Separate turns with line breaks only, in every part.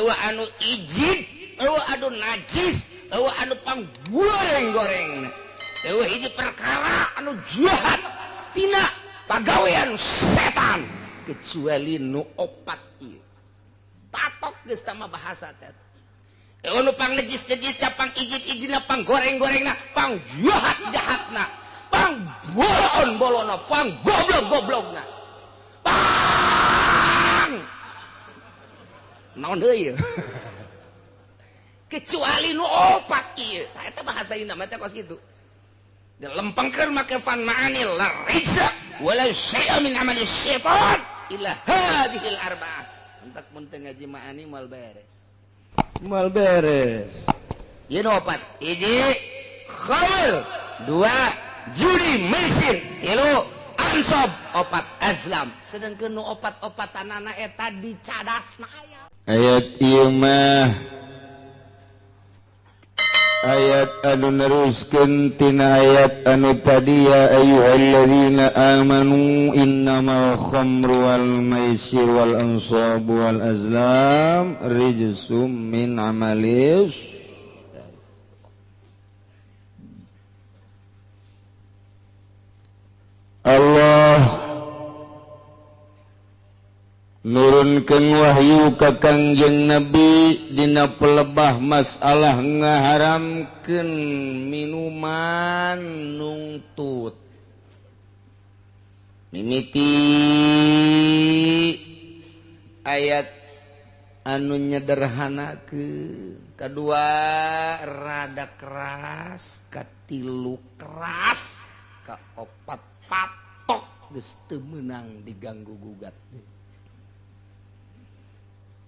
Eueuh anu ijid, eueuh anu najis, eueuh anu panggoreng-gorengna. Eueuh hiji perkara anu jahat tina pagawean setan kecuali nu opat ieu. Patok geus tama bahasa teh. Eueuh nu pang najis-najisna, pang ijid-ijidna, pang goreng-gorengna, pang jahat-jahatna, pang bolon-bolonna, pang goblok-goblokna. Pang naon deui kecuali nu opat ieu. Tah eta bahasa ieu mah teh kos kitu. Dilempengkeun make fan ma'ani la rijsa wala syai'a min amali syaitan illa hadhil arba'ah. Entak mun teu ngaji ma'ani moal beres.
Moal beres.
Ieu nu opat. Hiji khamr, dua judi maisir, tilu ansab, opat azlam. Sedangkeun nu opat-opatanana eta dicadasna aya.
Ayat ieu mah ayat anu neruskeun tina ayat anu tadi ya ayyuhalladzina amanu innamal khamru wal maisir wal ansabu wal azlam rijsum min amalis. Allah nurunkeun wahyu ka Kangjeng Nabi dina pelebah masalah ngaharamkeun minuman nungtut. Mimiti ayat anu nyederhanakeun, kadua rada keras, katilu keras, kaopat patok geus teu meunang diganggu gugat.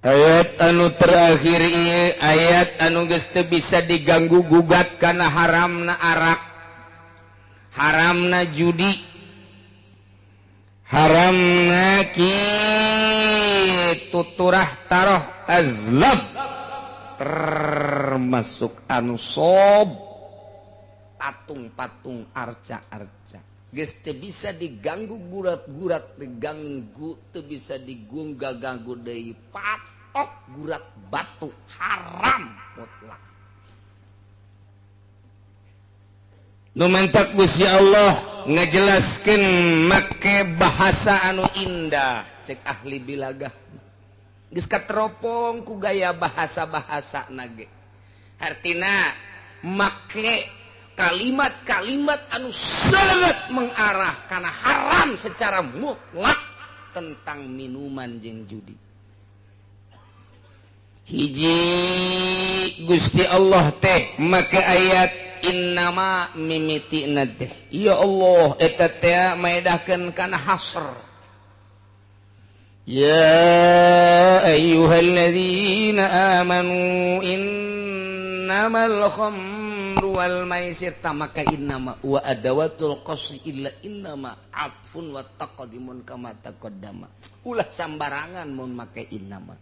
Ayat anu terakhir ieu ayat anu geus teu bisa diganggu gugat kana haramna arak, haramna judi, haramna kitu turah taroh azlam, termasuk anu sob patung-patung arca-arca. Geus teu bisa diganggu gurat-gurat, diganggu teu bisa digungga-ganggu deui, patok gurat batu haram mutlak. Nu mantak Gusti Allah ngajelaskeun make bahasa anu indah cek ahli bilagah. Geus kateropong ku gaya bahasa-bahasa nage. Hartina make kalimat-kalimat anu sangat mengarah karena haram secara mutlak tentang minuman jeung judi. Hiji Gusti Allah teh make ayat innama mimitina teh. Ya Allah eta teh maedahkeun kana hasr.
Ya ayyuhalladzina amanu innamal khamru wal maisir tamaka innama wa adawatul qasri illa innama atfun wa taqdimun kama taqaddama. Ulah sambarangan mun make innama.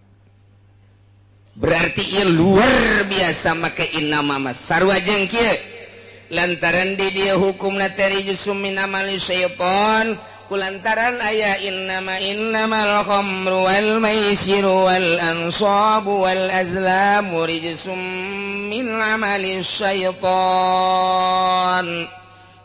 Berarti ieu luar biasa make innama mah sarua jeung kieu. Lantaran di dieu hukumna teh rijsum min amali syaitan, kulantaran aya innama innamal khamru wal maisiru wal ansabu wal azlamu rijsum min amali syaitan.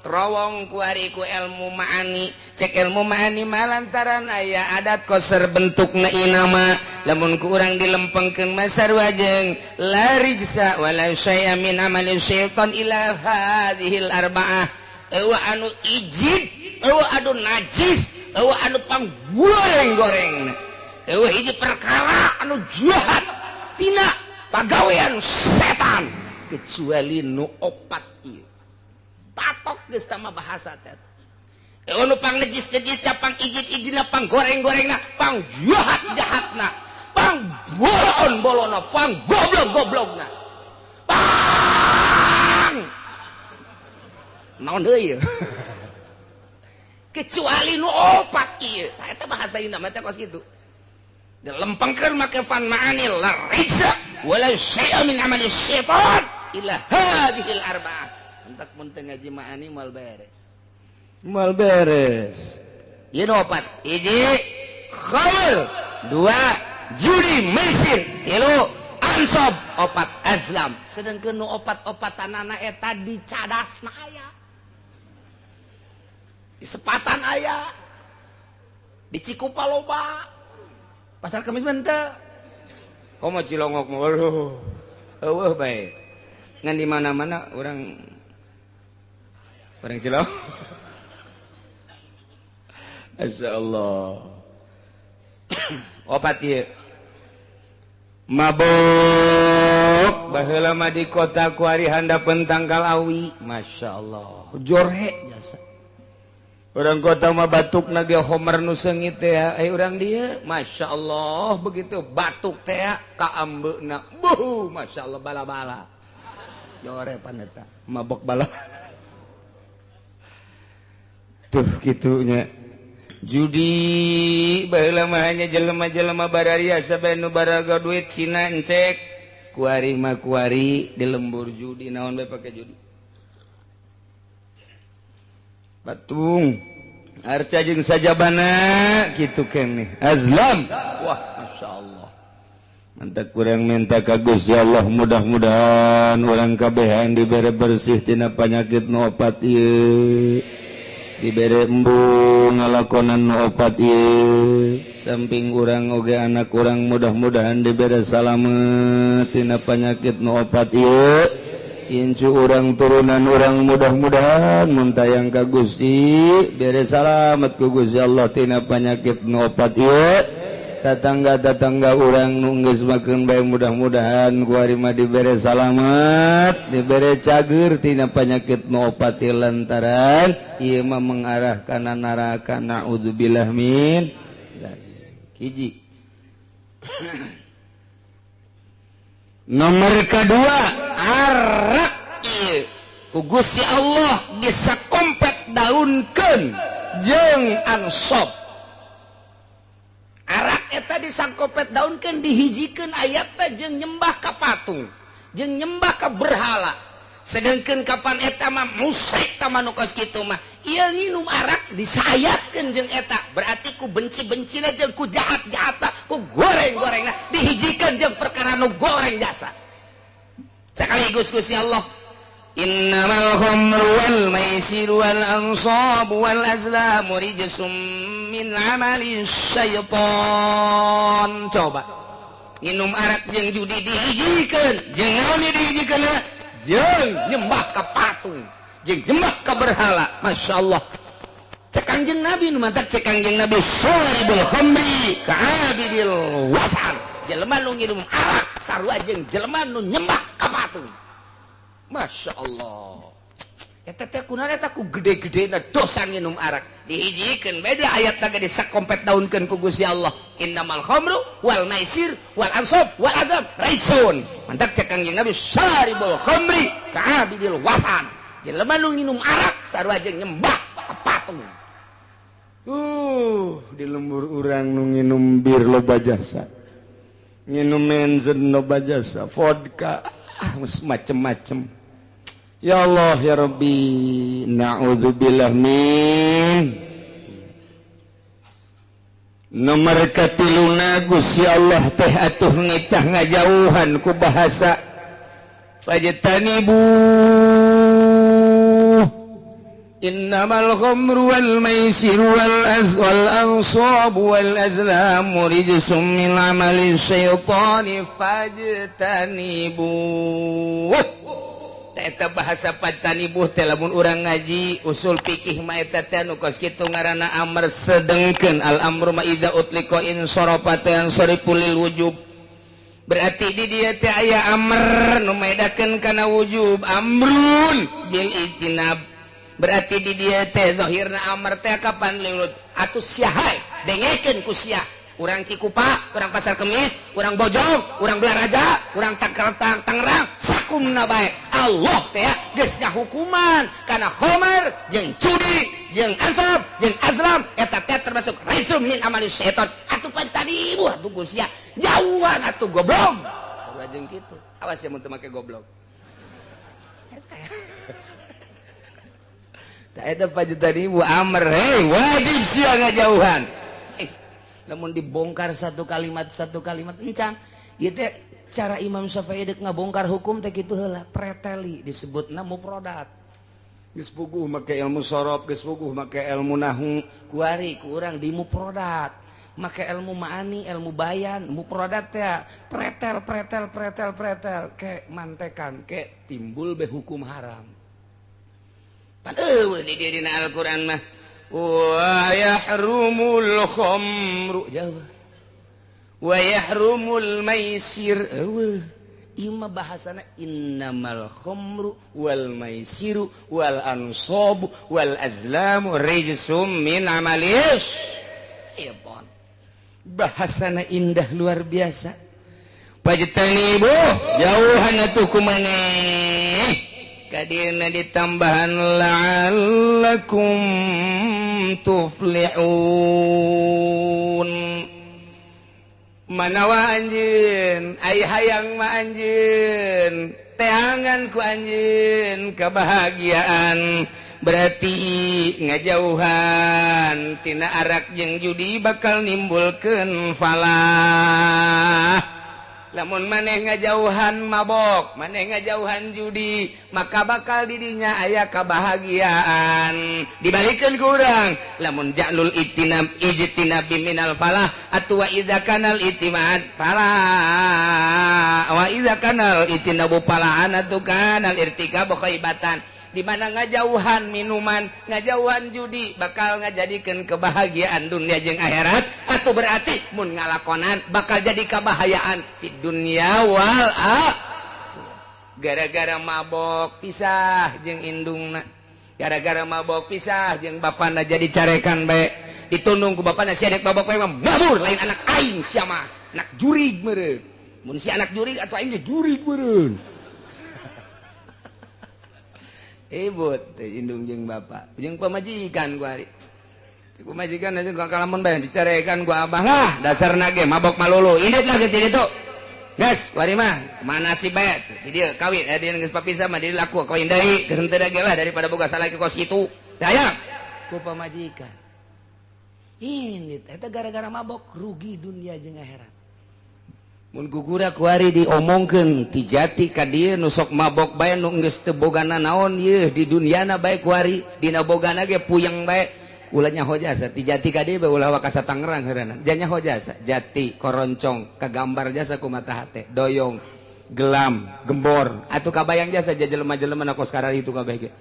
Terowong ku ari ku ilmu ma'ani, cek ilmu ma'ani malantaran aya adat koser bentukna inama, lamun ku urang dilempengkeun mah sarua jeung la rijsa wala syai'a min amali syaitan ila hadhil arba'ah. Eueuh anu ijid, eueuh anu najis, eueuh anu panggoreng-gorengna, eueuh hiji perkara anu jahat tina pagawean setan kecuali nu opat ieu. Patok geus tama bahasa teh. Eueuh nu pang najis-najisna, pang ijid-ijidna, pang goreng-gorengna, pang jahat-jahatna, pang bolon-bolonna, pang goblok-goblokna. Pang naon deui kecuali nu opat ieu. Tah eta bahasa ieu mah teh kos kitu. Dilempengkeun make fan ma'ani la rijsa wala syai'a min amali syaitan illa hadhil arba'ah. Entak mun teu ngaji ma'ani moal beres.
Moal beres.
Ieu nu opat. Hiji khamr, dua judi maisir, tilu Ansob, opat azlam. Sedangkeun nu opat-opatanana eta di cadasna aya, di sepatan aya, di Cikupa loba, Pasar Kemis mah henteu. Komo Cilongok mah aduh eueuh bae. Ngan di mana-mana urang Cilongok. Masya Allah. Opat ieu. Mabok baheula mah di kota kuari handapeun tangkal awi. Masya Allah. Jorhe jasa. Orang kota mah batuk ge homer nu seungit teh aya urang dieu. Masya Allah begitu batuk teh ka ambeuna. Buh, Masya Allah bala-bala. Jore pan eta mabok bala. Tuh kitunya. Judi baheula mah hanya jelema-jelema bararia sabe nu baraga duit Cina encek kuari mah kuari di lembur judi naon bae pake judi. Batung arca jeung sajabana kitu keneh azlam. Wah Masya Allah. Mantap kurang minta ka Gusti Allah mudah-mudahan urang kabehan dibere bersih tina panyakit nu opat ieu. Dibere embung ngalakonan nu opat ieu. Samping urang oge anak urang mudah-mudahan dibere salamet tina panyakit nu opat ieu. Incu urang turunan urang mudah-mudahan mun tayang ka Gusti bere salamet ku Gusti Allah tina panyakit nu opat ieu. Tatangga-tatangga urang nu geus makeun bae mudah-mudahan ku ari mah dibere salamet, dibere cager tina panyakit nu opat ieu lantaran ieu mah mengarah kana neraka. Naudzubillah min dzalik. Hiji. Nomor kedua, arak ieu ku Gusti Allah disakompet daunkeun jeung ansob. Arak eta disangkopet daunkeun dihijikeun ayatna jeung nyembah ka patung, jeung nyembah ka berhala. Sedangkeun kapan eta mah musrik ta manu kos kitu mah. Ieu nginum arak disayatkeun jeung eta, berarti ku benci-bencina jeung ku jahat-jahatna, ku goreng-gorengna dihijikeun jeung perkara nu goreng jasa. Sekaligus Gusti Allah, innamal khamru wal maisiru wal ansabu wal azlamu rijsum min amali syaitan. Coba nginum arak jeung judi dihijikeun, jeung naon dihijikeun? Jeung nyembah ka patung, jeung nyembah ka berhala. Masya Allah. Cek Kangjeng Nabi nu mantak cek Kangjeng Nabi syaribul khamri ka'abidil wasan. Jelema nu nginum arak sarua jeung jelema nu nyembah ka patung. Masya Allah. Eta teh kunaon eta ku gede-gedena dosa nginum arak. Dihijikeun beda ayatna ge disakompet daunkeun ku Gusti Allah. Innamal khamru wal maisir wal ansab wal azam raisun. Mantak cek Kangjeng Nabi syaribul khamri ka'abidil wasan. Jelema nu nginum arak sarua jeung nyembah ka patung. Di lembur urang nu nginum bir loba jasa. Nginum menzen loba jasa, vodka, macem-macem. Ya Allah ya Rabbi, na'udzubillah min. Nomor katiluna Gusti Allah teh atuh nitah ngajauhan ku bahasa fajtanibu innamal khamru wal maisiru wal ansabu wal azlamu rijsum min amali syaitani fajtanibu. Eta bahasa fajtanibu teh lamun urang ngaji usul fikih mah eta teh nu kos kitu ngaranna amr sedengkeun al amru ma idza utliqa in sarafa teh sarifu lil wujub. Berarti di dieu teh aya amr nu medakeun kana wujub, amrun bil ijtinab. Berarti di dieu teh zahirna amr teh kapan liurut atuh sia hae dengekeun ku sia. Urang Cikupa, urang Pasar Kemis, urang Bojong, urang Belaraja, urang Tangerang, sakumna bae. Allah teh geus ngahukuman kana khamar jeung judi, jeung ansab, jeung azlam eta teh termasuk rijsum min amali syaitan. Atuh pan tadi ibu atuh Gusti jauhan atuh goblok. Sarua jeung kitu. Awas ya mun teu make goblok. Eta eta pajutan ibu amr, hei wajib sia ngajauhan. Namun dibongkar satu kalimat encan ieu teh Cara Imam Syafi'i deuk ngabongkar hukum teh kitu heula, preteli disebutna mufradat. Geus puguh make ilmu sorof, geus puguh make ilmu nahwu, kuari ku urang di mufradat. Make ilmu ma'ani, ilmu bayan, mufradat teh pretel pretel pretel pretel ke mantekan ke timbul be hukum haram. Pan eueuh di dieu dina Al-Qur'an mah wa yahrumul khamru jauh wa yahrumul maisir eueuh. Ieu mah bahasana innamal khamru wal maisiru wal ansabu wal azlamu rijsum min amalis syaitan. Bahasana indah luar biasa. Pajtanibu jauhan atuh kumaneh kadieuna ditambahan la'allakum tuflihun. Manawa anjeun ai hayang mah anjeun teangan ku anjeun kebahagiaan, berarti ngajauhan tina arak jeung judi bakal nimbulkeun falah. Lamun maneh ngajauhan mabok, maneh ngajauhan judi, maka bakal didinya aya kebahagiaan. Dibalikeun ku urang, lamun ja'lul itinab ijtinabi minal falah atuwa idza kanal itimad falah wa idza kanal itinabu falahan atu kanal irtikabu khaibatan. Di mana ngajauhan minuman, ngajauhan judi bakal ngajadikeun kebahagiaan dunia jeung akhirat, atau berarti mun ngalakonan bakal jadi kebahayaan di dunia wal akhirah. Gara-gara mabok pisah jeung indungna, gara-gara mabok pisah jeung bapana jadi carekan bae, ditundung ku bapana sia dek mabok bae mah mabur lain anak aing sia mah, anak jurig meureun. Mun si anak jurig atuh aing ge jurig meureun. Ibut teh indung jeung bapak jeung pamajikan gua hari pamajikan aja gua kalamun bae dicarekan gua abah lah dasarna ge mabok malulu indit lah geus ditu geus wari mah mana si bae di dieu kawin dia geus papisah mah di laku kawin deui geus henteu ge lah daripada boga salaki kos kitu dayang ku pamajikan indit eta gara-gara mabok rugi dunia jeung akhirat. Mun gugura kuari diomongkeun ti jati ka dieu nu sok mabok bae nu geus teu bogana naon yeuh di dunyana bae kuari dina bogana ge puyeng bae ulah nyaho jasa ti jati ka dieu bae ulah wakasa Tangerang heureunan nyaho jasa jati koroncong kagambar jasa ku mata hate doyong gelam gembor atuh kabayang jasa jelema-jelema na kos kararitu kabeh ge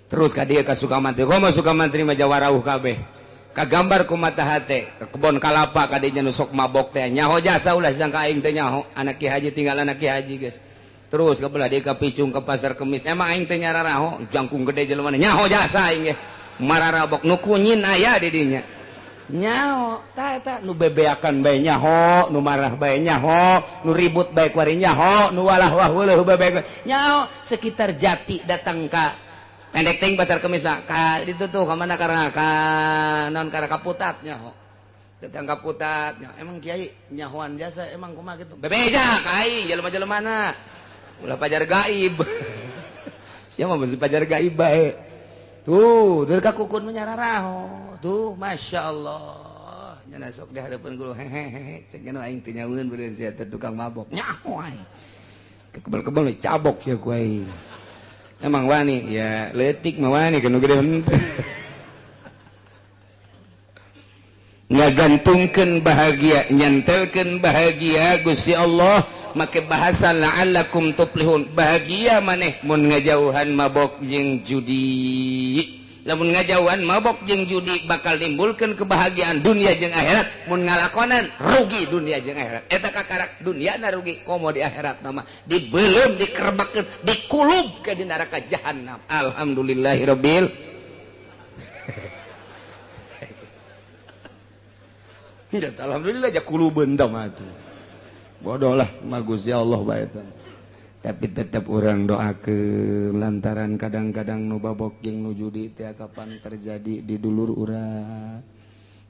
terus ka dieu ka Sukamantri komo Sukamantri mah jawarauh kabeh kagambar ku mata hate ke kebon kalapa kadinya nu sok mabok teh nyaho jasa ulah sangka aing teh nyaho anak ki haji tinggal anak ki haji geus terus ke belah deui ka Picung ke pasar Kemis emang aing teh nyararaho jangkung gede jelema nyaho jasa aing ge mararabok nu kunyin aya di dinya nyaho tah eta nu bebeakan bae nyaho nu marah bae nyaho nu ribut bae kuari nyaho nu walah wah weuleuh bae nyaho sekitar Jati datang ka pendek ting pasar Kemis mah ka ditu tuh ka mana karena ka naon karena kaputat nyaho datang kaputat nyaho emang kiai nyahoan jasa emang kumaha kitu bebeja ka aing jelema-jelemana ulah pajar gaib sia mah beusi pajar gaib bae tuh deul ka kukun mah nyararaho tuh masyaallah nya sok di hareupeun guru hehehe cek nya aing teh nyahueun beureun sia teh tukang mabok nyaho aing kebel-kebel cabok sia ku aing. Emang wani ya letik mah wani kanu gede henteu. Ngagantungkeun bahagia, nyantelkeun bahagia Gusti Allah make bahasa la'allakum tuflihun. Bahagia maneh mun ngajauhan mabok jeung judi. Lamun ngajauhan mabok jeung judi bakal nimbulkeun kebahagiaan dunia jeung akhirat. Mun ngalakonan rugi dunia jeung akhirat. Eta kakarak dunia na rugi komo di akhirat nama dibeuleum dikerebakeun dikulub ke di neraka jahanam. Alhamdulillahirabbil alhamdulillah ja kulubeun tah mah atuh. Bodoh lah mah Gusti Allah bae eta. Tapi tetap orang doakeun lantaran kadang-kadang nu babok jeung nu judi teh kapan terjadi di dulur urang,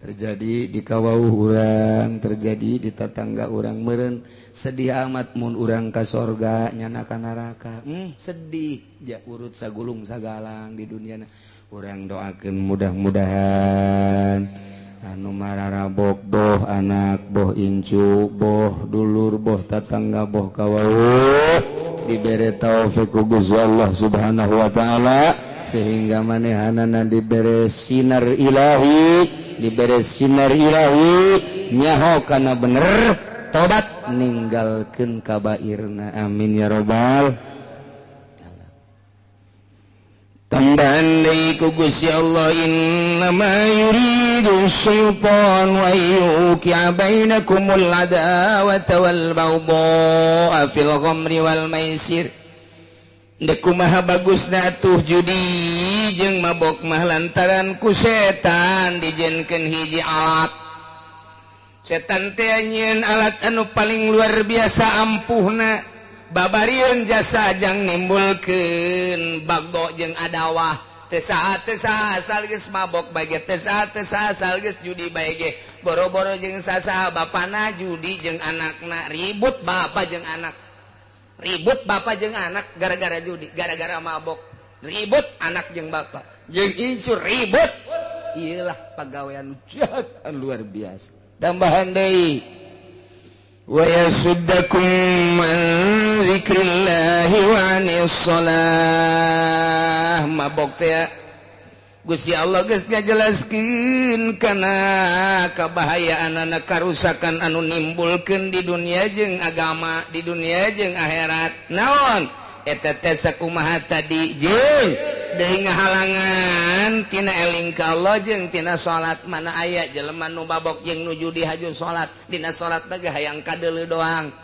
terjadi di kawauh urang, terjadi di tetangga urang meureun sedih amat mun urang ka sorga nyana ka neraka. Sedih ja urut sagulung sagalang di dunia. Urang doakeun mudah-mudahan anu mararabok Boh anak, boh incu, boh dulur, boh tatangga, boh kawauh dibere taufik ku Gusti Allah Subhanahu wa taala sehingga manehanana dibere sinar ilahi, dibere sinar ilahi nyaho kana bener tobat ninggalkeun kabairna. Amin ya robbal. Tambahan deui ku Gusti Allah, innama yuridu syaitan wa yuqi'a bainakumul adawata wal baghdha'a fil khamri wal maisir. Deuk kumaha bagusna atuh judi jeung mabok mah lantaran ku setan dijenkeun hiji alat. Setan teh nyieun alat anu paling luar biasa ampuhna. Babarieun jasa jang nimbulkeun bagdo jeung adawah. Teu saha asal geus mabok bae ge, teu saha asal geus judi bae ge. Boro-boro jeung sasaha bapana judi jeung anakna, ribut bapa jeung anak. Ribut bapa jeung anak gara-gara judi, gara-gara mabok. Ribut anak jeung bapa, jeung incu ribut. Iyalah pagawean jahat luar biasa. Tambahan deui, wa yasuddakum an dzikrillahi wa anis shalah. Mabok teh Gusti Allah geus ngajelaskeun kana kabahayaanana, karusakan anu nimbulkeun di dunia jeung agama, di dunia jeung akhirat. Naon eta teh sakumaha tadi jeung deui ngahalangan tina eling ka Allah jeung tina salat. Mana aya jelema nu mabok jeung nu judi haju salat, dina salat teh hayang kadeuleu doang,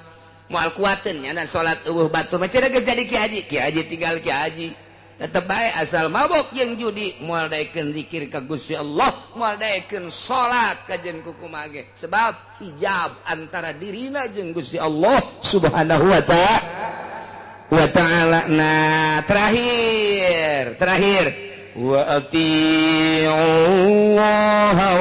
moal kuateun nya salat eueuh batur mah cenah geus jadi ki haji, ki haji tinggal ki haji. Tetep bae asal mabok jeung judi moal daekeun zikir ka Gusti Allah, moal daekeun salat kajen kukumaha ge, sebab hijab antara dirina jeung Gusti Allah Subhanahu wa ta'ala. Nah, terakhir wa atiiullaha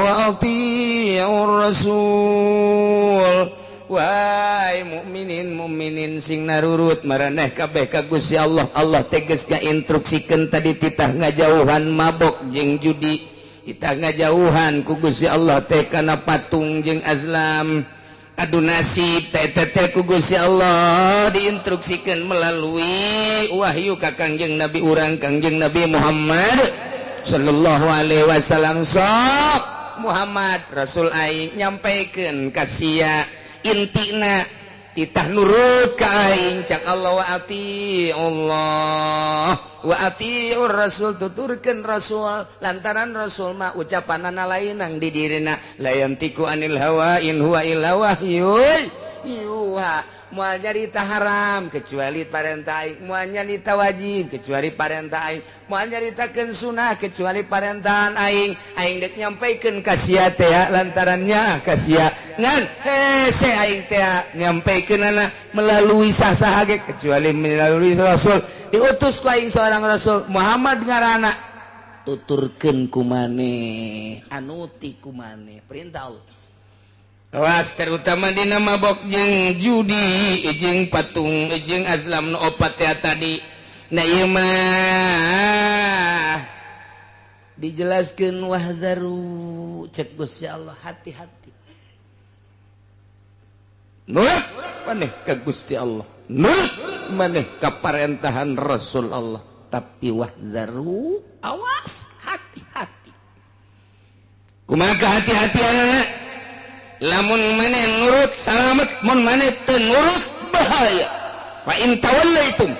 wa atiiur rasul. Wahai mukminin mukminin sing narurut maraneh kabeh ka Gusti Allah. Allah tegas ngainstruksikeun tadi titah ngajauhan mabok jeung judi, titah ngajauhan ku Gusti Allah teh kana patung jeung azlam. Adu nasib teh teh ku Gusti Allah diinstruksikeun melalui wahyu ka Kangjeng Nabi urang Kangjeng Nabi Muhammad sallallahu alaihi wasallam. Sok Muhammad Rasul aing nyampaikeun ka sia intina titah nurut ka aing, cak Allah wa ati Allah wa atiur rasul, tuturkeun rasul lantaran rasul mah ucapanana lainang di dirina, la yantiku anil hawa in huwa illa wahyun yuha. Moal nyarita haram kecuali parentah aing, moal nyarita wajib kecuali parentah aing, moal nyaritakeun sunah kecuali parentahan aing. Aing dek nyampaikeun ka sia teh lantarannya ka sia ngan hese aing teh nyampaikeunana melalui sah-saha ge kecuali melalui rasul. Diutus ku aing seorang rasul Muhammad ngaranna, tuturkeun ku maneh, anuti ku maneh perintah Allah. Awas terutama dina mabok jeung judi jeung patung jeung azlam nu opat teh tadi. Nah ieu mah dijelaskeun wahzaru, cek Gusti Allah hati-hati. Nurut maneh ka Gusti Allah, nurut maneh ka parentahan Rasul Allah, tapi wahzaru awas hati-hati. Kumaha hati-hatianana? Lamun maneh nurut salamet, mun maneh teu nurut bahaya. Fa in tawallaitum,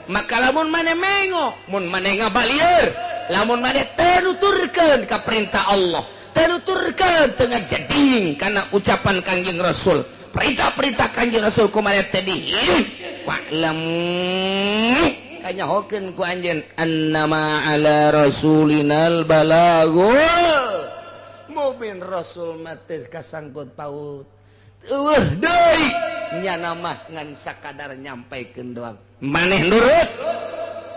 maka lamun maneh mengo, mun maneh ngabalieur, lamun maneh teu nuturkeun ka perintah Allah, teu nuturkeun teu ngajeding kana ucapan Kangjeng Rasul, perintah-perintah Kangjeng Rasul ku maneh teh dihirup, fa'lamu kanyahokeun ku anjeun annama ala rasulinal balaghul mubin. Rasul mati kasangkut paut eueuh deui nyana mah ngan sakadar nyampaikeun doang. Maneh nurut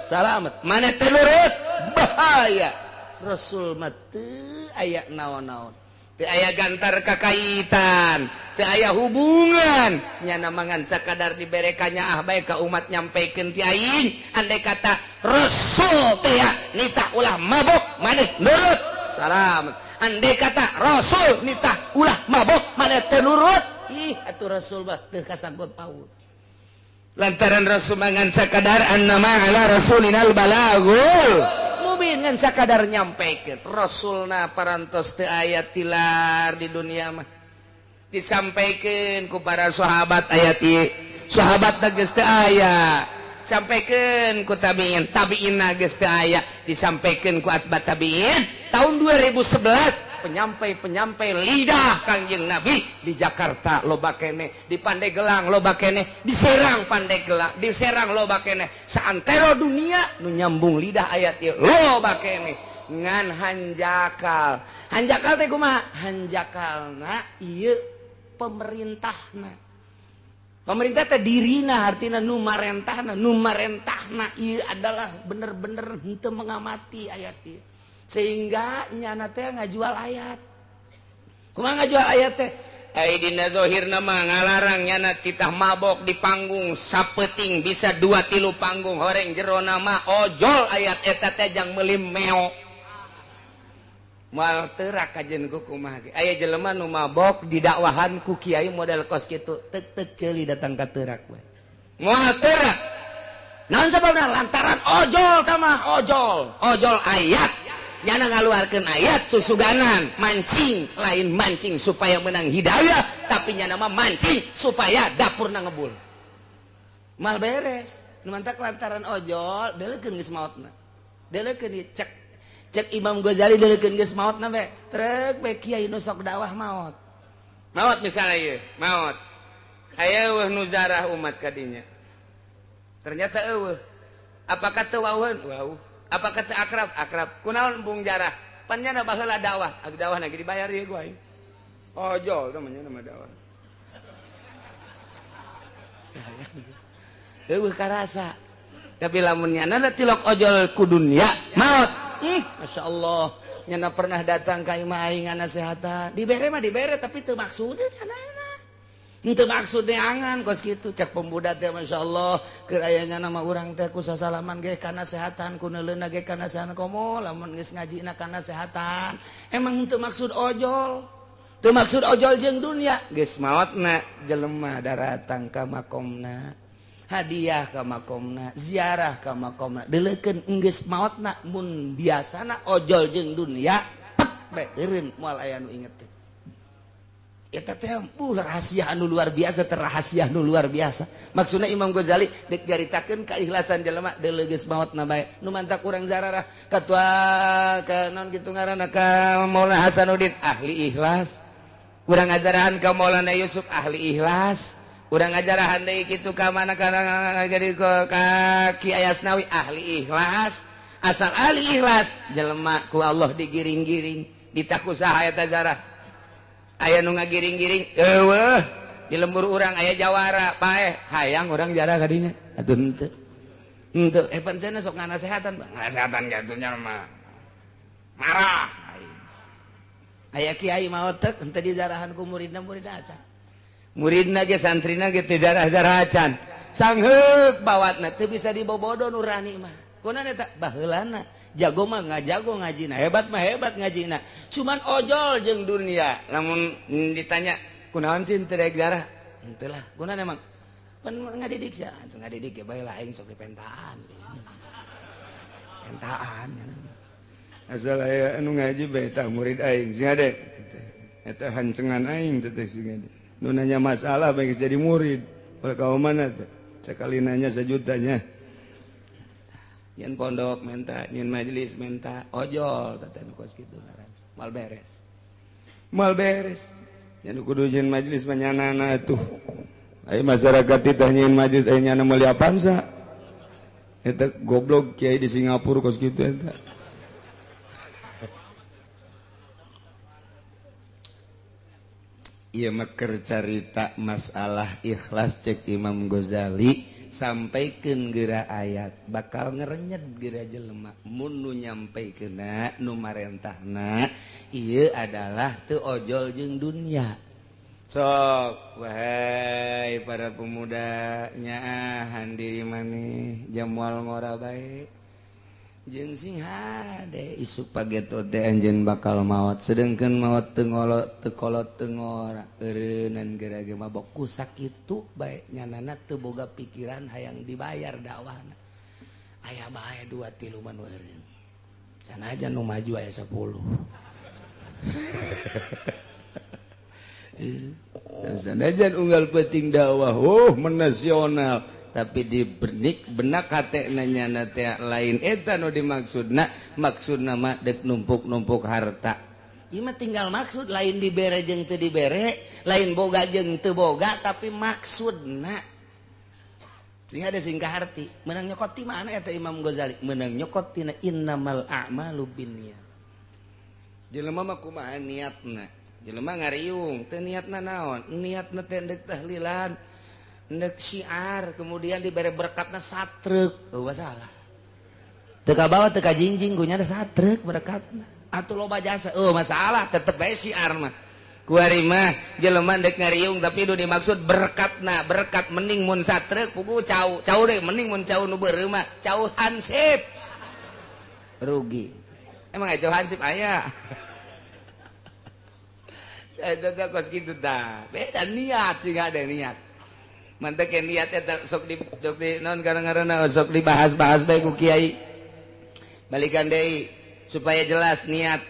salamet, maneh teu nurut bahaya. Rasul mah teu aya naon-naon, teu aya gantar kakaitan, teu aya hubungan, nyana mah ngan sakadar diberekannya ah bae ka umat nyampaikeun ti aing. Andai kata Rasul teh nitah ulah mabok, maneh nurut salamet. Andai kata Rasul nitah ulah mabok, maneh
maneh teu nurut ih atuh Rasul mah teu kasangkut paut
lantaran Rasul ngan sakadar annama ala rasulinal balagul mubin ngan sakadar nyampaikan Rasulna parantos teu aya tilar di dunia mah disampaikan ku para sahabat ayat ieu sahabat geus teu aya sampaikan ku tabiin, tabiin geus teu aya disampaikan ku asbat tabiin. Tahun 2011 penyampai-penyampai lidah Kangjeng Nabi di Jakarta loba keneh, di Pandeglang loba keneh, di Serang Pandeglang, di Serang loba keneh, saantero dunia nu nyambung lidah ayat ieu loba keneh. Ngan hanjakal, hanjakal teh kumaha? Hanjakalna ieu pemerintahna. Pemerintah teh dirina artina nu marentahna, nu marentahna ieu adalah bener-bener henteu mengamati ayat ieu. Sehingga nyana teh ngajual ayat. Kumaha ngajual ayat teh? Ai dina zahirna mah ngalarang nyana titah mabok di panggung sapeting bisa 2-3 panggung horeng jerona mah ojol ayat eta teh jang meuli meo. Moal teurak kajen ku kumaha ge. Aya jelema nu mabok didakwahan ku kiai model kos kitu, tek-tek ceuli datang ka teurak we. Moal teurak. Naon sababna? Lantaran ojol tah mah ojol, ojol ayat. Nyana ngaluarkeun ayat susuganan, mancing, lain mancing supaya menang hidayah, tapi nyana mah mancing supaya dapurna ngebul. Mal beres. Nu mantak lantaran ojol, deulekeun geus maotna. Deulekeun ieu cek cek Imam Ghazali deulekeun geus maotna be. Trek be kiai nu sok dakwah maot. Maot misalnya ieu, maot. Aya eueuh nu zarah umat kadinya. Ternyata eueuh. Apakah teu wauheun? Wauh. Apakah teu akrab? Akrab. Kunaon embung jarah? Pan nyana baheula dakwah. Ag dakwah na ge dibayar ieu ku aing. Ojol teh mah nyana mah dakwah. Eueuh karasa. Tapi lamun nyana tilok ojol ku dunia maot. Masya Allah, nyana pernah datang ka imah aing ngasehatan. Dibere mah dibere tapi teu maksudna nyana. Henteu maksud neangan kos kitu cek pemuda teh Masya Allah keur aya nyana mah urang teh ku sasalaman ge kana sehatan ku neuleuna ge kana sehatan komo lamun geus ngajina kana sehatan. Emang henteu maksud ojol. Teu maksud ojol jeung dunia geus maotna jelema daratang ka makomna. Hadiah ka makomna, ziarah ka makomna, deulekeun enggeus maotna mun biasana ojol jeung dunia pek bae eureun moal aya nu inget teh. Eta teh rahasia anu luar biasa, terrahasia anu luar biasa. Maksudna Imam Ghazali deuk nyaritakeun keikhlasan jelema deuleu geus maotna bae. Nu mantak urang zararah katua ka naon kitu ngaranna ka Maulana Hasanuddin ahli ikhlas. Urang ngajarahan ka Maulana Yusuf ahli ikhlas. Urang ngajarahan deui kitu ka mana kana jadi ka Ki Ayasnawi ahli ikhlas. Asal ahli ikhlas jelema ku Allah digiring-giring ditaku saha eta zarah. Aya nu ngagiring-giring eueuh di lembur urang aya jawara paeh hayang urang jarah kadinya atuh henteu henteu pancen sok nganasehatan ngasehatan kitu nya mah marah aya kiai maot teh henteu dijarahan ku muridna muridna acan muridna ge santrina ge teu jarah-jarah acan sangheuk bawatna teu bisa dibobodo nurani mah kunaon eta baheulana jago mah ngajago ngajina hebat mah hebat ngajina cuman ojol jeung dunia lamun ditanya kunaon sih teu rek jarah henteu lah kunaon emang pan ngadidik sia atuh ngadidik ge bae lah aing sok dipentaan pentaan
asal aya anu ngaji bae tah murid aing sing ade eta hancengan aing teh sing ade nu nanya masalah bae jadi murid ulah ka mana teh sakali nanya sejutanya
nyen pondok menta, nyen majelis menta, ojol teh nu kos kitu ngaran. Moal beres.
Moal beres. Nya nu kudu nyen majelis mah nyanana atuh. Aya masyarakat teh nyen majelis aya nyana meuli Avanza. Eta goblok kiai di Singapura kos kitu eta.
Ieu mah keur carita masalah ikhlas cek Imam Ghazali sampaikeun geura ayat bakal ngerenyet geura jelema mun nu nyampaikeunna nu marentahna ieu adalah teu ojol jeung dunia.
Sok wahai para pemuda nyaahan diri maneh jamual ngora bae.
Jeung sing hade isuk pageto teh anjeun bakal maot sedengkeun maot teu ngolot teu kolot teu ngora eureunnan geura ge mabok ku sakitu bae nyanana teu boga pikiran hayang dibayar dakwahna. Aya bae 2 3 mah nu eureun. Sanajan nu maju aya 10. Sanajan unggal penting dakwah oh menasional tapi di benik benak hate nanya teh lain eta nu dimaksudna maksudna mah dek numpuk-numpuk harta. Ieu mah tinggal maksud lain dibere jeung teu dibere, lain boga jeung teu boga tapi maksudna. Sing ada sing kaharti, meunang nyokot ti mana eta Imam Ghazali? Meunang nyokot tina innamal a'malu binniyat. Jelema mah kumaha niatna? Jelema ngariung teu niatna naon? Niatna teh deuk tahlilan, ndek syiar kemudian diberi berkatna satrek oh masalah teu kabawa teu kajingjing gunya ada satrek berkatna atuh loba jasa oh masalah tetep bae syiar mah kuari mah jelema ndek ngariung tapi nu dimaksud berkatna berkat mending mun satrek pugu cau cau deui mending mun cau nu beureum mah cau hansip rugi emang aya cau hansip aya eta teh kos kitu tah beda niat sih ada niat mantek niat eta sok di non karena sok dibahas-bahas bae ku kiai balikan deui supaya jelas niat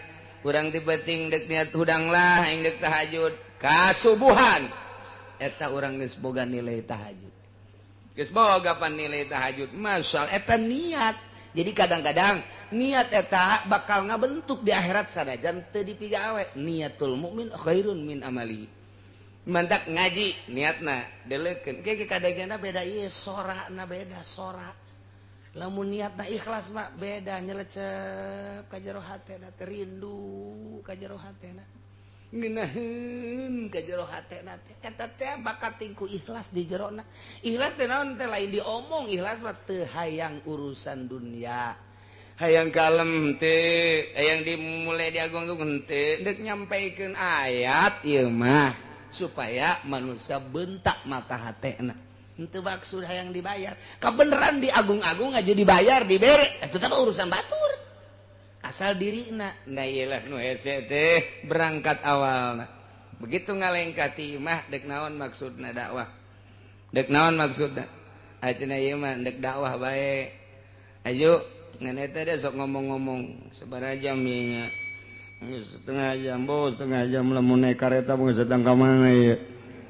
urang ti penting dek niat hudang lah aing dek tahajud kasubuhan eta urang geus boga nilai tahajud geus boga pan nilai tahajud masyaallah eta niat. Jadi kadang-kadang niat eta bakal ngabentuk di akhirat sanajan teu dipigawe. Niatul mukmin khairun min amali. Mantak ngaji niatna deleukeun ke kadegena beda ieu sorana beda sora. Lamun niatna ikhlas mah beda nyelecep ka jero hatena teh rindu ka jero hatena. Ngeunaheun ka jero hatena teh eta teh bakat tingku ikhlas di jerona. Ikhlas teh naon teh lain diomong ikhlas mah teu hayang urusan dunia. Hayang kalem teh hayang dimulai diagung-agung teh deuk nyampaikeun ayat ieu mah supaya manusia bentak mata hatena. Henteu maksud hayang dibayar. Kabeneran diagung-agung aja dibayar dibere eta teh urusan batur. Asal dirina. Nah ieu nu hese teh berangkat awalna. Begitu ngalengkah ti imah dek naon maksudna dakwah. Dek naon maksudna? Acenah ieu mah dek dakwah bae. Ayo ngan eta teh sok ngomong-ngomong sabaraha jam ieu nya. Setengah jam, bos, setengah jam lamun naik kareta mah geus datang ka mana ieu.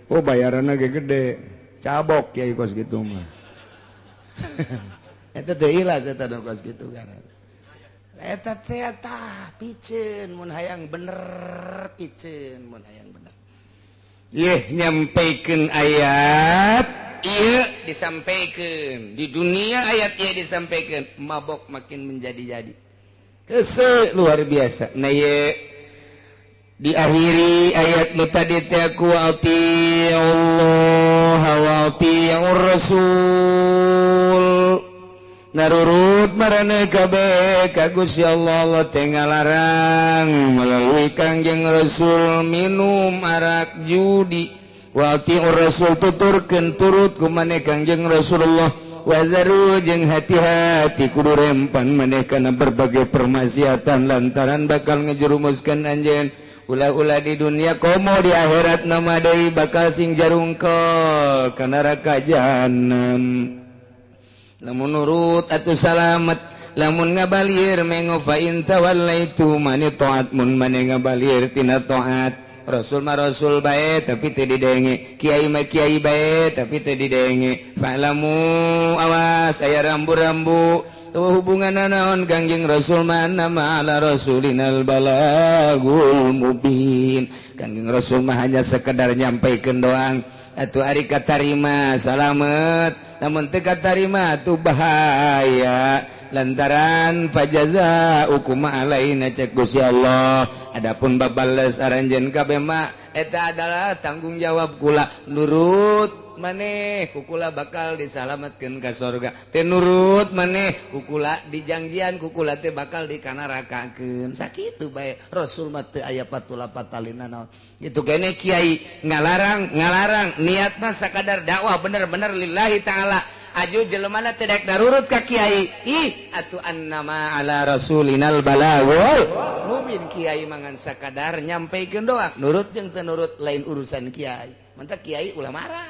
Oh bayaranna ge gede. Cabok kiai kos kitu mah. Eta teh ilas eta kos kitu kan. Eta teh tah piceun mun hayang bener piceun mun hayang bener. Yeh nyampaikeun ayat ieu disampaikeun di dunia ayat ieu disampaikeun mabok makin menjadi-jadi. Hese luar biasa. Nah ye diakhiri ayat nu tadi teh ku Allah wa atiur rasul. Narurut marane kabeh ka Gusti Allah Allah teh ngalarang melalui Kangjeng Rasul minum arak judi wa atiur rasul tuturkeun turut ku maneh Kangjeng Rasulullah. Wazaru jeung hati-hati kudu rempan maneh kana berbagai permaksiatan lantaran bakal ngejerumuskeun anjeun ulah-ulah di dunia komo di akhirat nama deui bakal sing jarungkol ka neraka jahanam. Lamun nurut atuh salamet lamun ngabalir mengo fa in tawallaitu mani taat mun mane ngabalir tina taat. Rasul mah rasul bae tapi teu didenge, kiai mah kiai bae tapi teu didenge. Fa'lamu awas aya rambu-rambu tuh hubunganna naon Kangjeng Rasul mah nama ala rasulinal balagul mubin. Kangjeng Rasul mah hanya sekedar nyampaikeun doang. Atuh ari katarima salamet, lamun teu katarima atuh bahaya. Lantaran fajaza ukuma alaina cek Gusti Allah. Adapun babales aranjeun kabeh mah eta adalah tanggung jawab kula. Nurut maneh kukula bakal disalametkeun ka sorga. Teu nurut maneh kukula dijangjian kukula teh bakal dikanarakakeun. Sakitu bae Rasul mah teu aya patula patalina naon. Kitu kene kiai ngalarang ngalarang niat mah sakadar dakwah bener-bener lillahi taala. Aju jelemana teu daek darurut ka kiai. Ih atuh annama ala rasulinal balagul mubin. Kiai mangan sakadar nyampaikan doa, nurut jeung teu nurut lain urusan kiai. Mantak kiai ulah marah.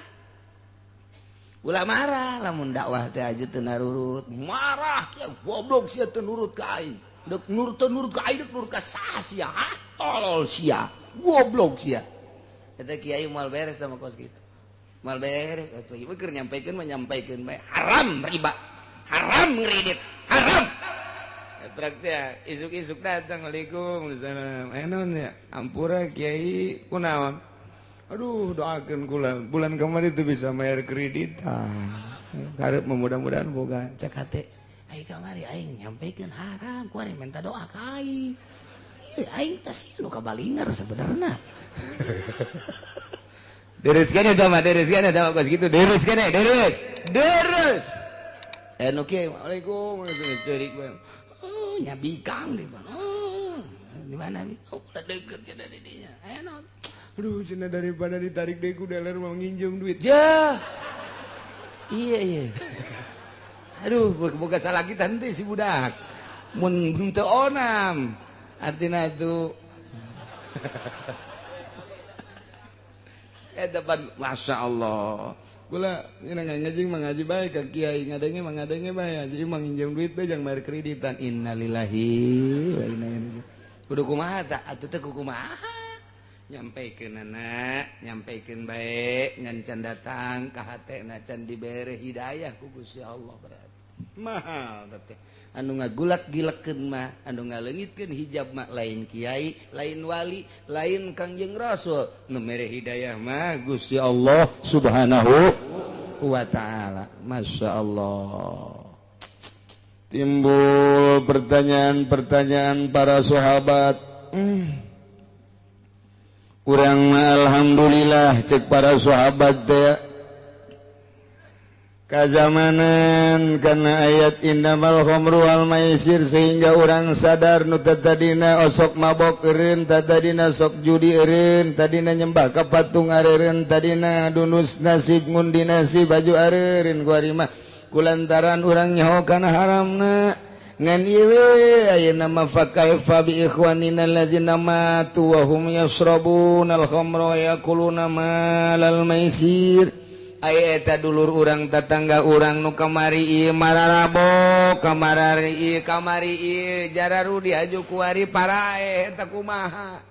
Ulah marah lamun dakwah teh aju teu narurut. Marah kiai goblok sia teu nurut ka aing. Dek nurut teu nurut ka aing, dek nurut ka saha sia? Tolol sia, goblok sia. Eta kiai moal beres sama kos kitu. Moal beres atuh ieu keur nyampaikeun mah nyampaikeun bae. Haram riba, haram ngredit, haram.
Praktik isuk-isuk datang, waalaikumsalam. Naon ya? Ampura kiai kunaon? Aduh, doakeun kula bulan kemarin itu bisa bayar kreditan. Karep mudah-mudahan boga.
Cek hate, ai kamari aing nyampaikeun haram, kuari minta doa ka aing. Ieu aing teh sieun nu kabalinger sebenarna.
Deres kene tah mah, deres kene tah kos kitu, deres kene, deres. Deres. Nu kieu, waalaikum, ceurik bae.
Oh, nyabikang di mana? Oh, di mana? Oh, udah deket cenah di dinya. Naon?
Aduh, cenah daripada ditarik deui ku dealer mau nginjem duit.
Jah. Iya, iya. Aduh, boga salah kita henteu si budak. Mun teu onam. Artina itu
depan Masya Allah. Kula ngaji mengaji bae ka kiai, ngadenge mengadenge bae, jadi manginjem duit bae jang bayar kreditan. Innalillahi wa inna ilaihi raji'un.
Kudu kumaha tah? Atuh teh kumaha?
Nyampaikeun anak, nyampaikeun bae, ngan can datang ka hatena can dibere hidayah ku Gusti Allah berarti. Mahal teh.
Anu ngagulak gilekeun mah, anu ngaleungitkeun hijab mah lain kiai, lain wali, lain Kangjeng Rasul.
Nu mere hidayah mah Gusti Allah Subhanahu wa taala. Masya Allah. Timbul pertanyaan-pertanyaan para sahabat. Kurang alhamdulillah cek para sahabat teh. Kazamanan karena ayat innamal khamru wal maisir sehingga orang sadar nu tadina osok mabok eureun, tadina sok judi eureun, tadina nyembah ka patung areureun, tadina dunus nasib ngundi nasib baju areureun kuari mah kulantaran urang nyaho kana haramna. Ngan ieu we ayeuna mah fa kaifa bi ikhwanina allazina matu wa hum yashrabuna al khamra wa yakuluna malal maisir.
Ai eta dulur urang tetangga urang nu kamari ieu mararabo, kamarari ieu kamari ieu jararudi aju kuari parae eta kumaha.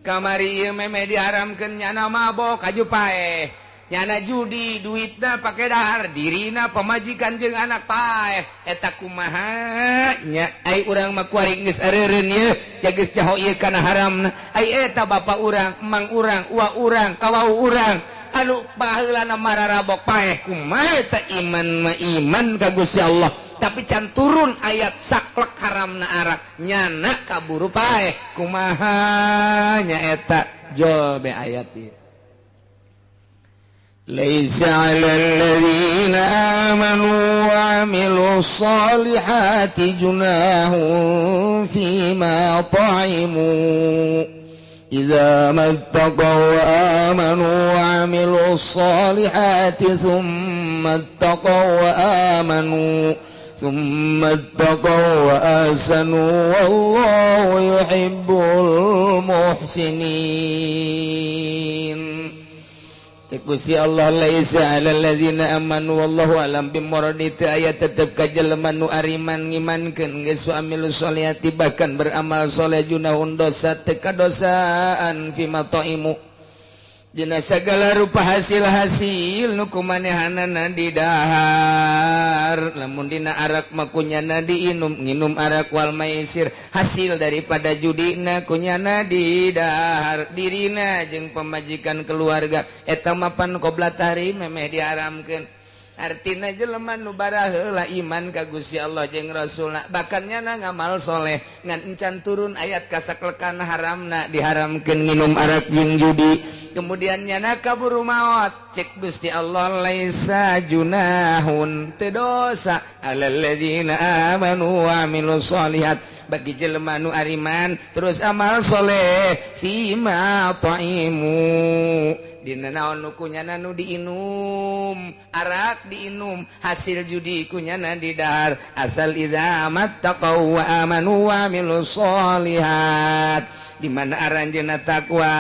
Kamari ieu meme diharamkeun nyana mabok aju paeh. Nyana judi duitna pake dahar dirina pamajikan jeung anak paeh eta kumaha nya. Ai urang mah kuari geus areureun ieu geus caho ieu kana haramna. Ai eta bapa urang, emang urang, uwa urang, kawau urang anu baheulana mararabok paeh kumaha eta iman mah iman ka Gusti Allah tapi can turun ayat saklek haramna arak nyana kaburu paeh kumaha nya eta jol be ayat ieu.
Laisa 'alal ladzina amanu wa 'amilus solihati junahun fima ta'imu idza mattaqaw wa amanu wa 'amilus solihati thumma ittaqaw wa amanu thumma ittaqaw wa ahsanu wallahu yuhibbul muhsinin.
Gusti Allah laisa 'alal ladzina amanu wallahu alam bimuradi teu aya tetep ka jelema nu ariman ngimankeun geus amilu sholihati bahkan beramal soleh junahun dosa teu kadosaan fima taimu dina sagala rupa hasil-hasil nu kumanehanana didahar lamun dina arak mah kunyana diinum nginum arak wal maisir hasil daripada judina kunyana didahar dirina jeung pamajikan keluarga eta mapan qobla tahrim memeh diharamkeun. Artina jelema nu baraheula iman ka Gusti Allah jeung Rasulna bahkan nyana ngamal soleh ngan encan turun ayat kasaklekan haramna diharamkeun nginum arak jeung judi kemudian nyana kaburu maot cek Gusti Allah laisa junahun teu dosa alal ladzina amanu wa amilus solihat bagi jelema nu ariman terus amal soleh fima ta'imu Dina naon nu kunyana nu diinum, arak diinum, hasil judi kunyana didahar. Asal idza mattaqau wa amanu wa amilus sholihat. Di mana aranjeunna takwa,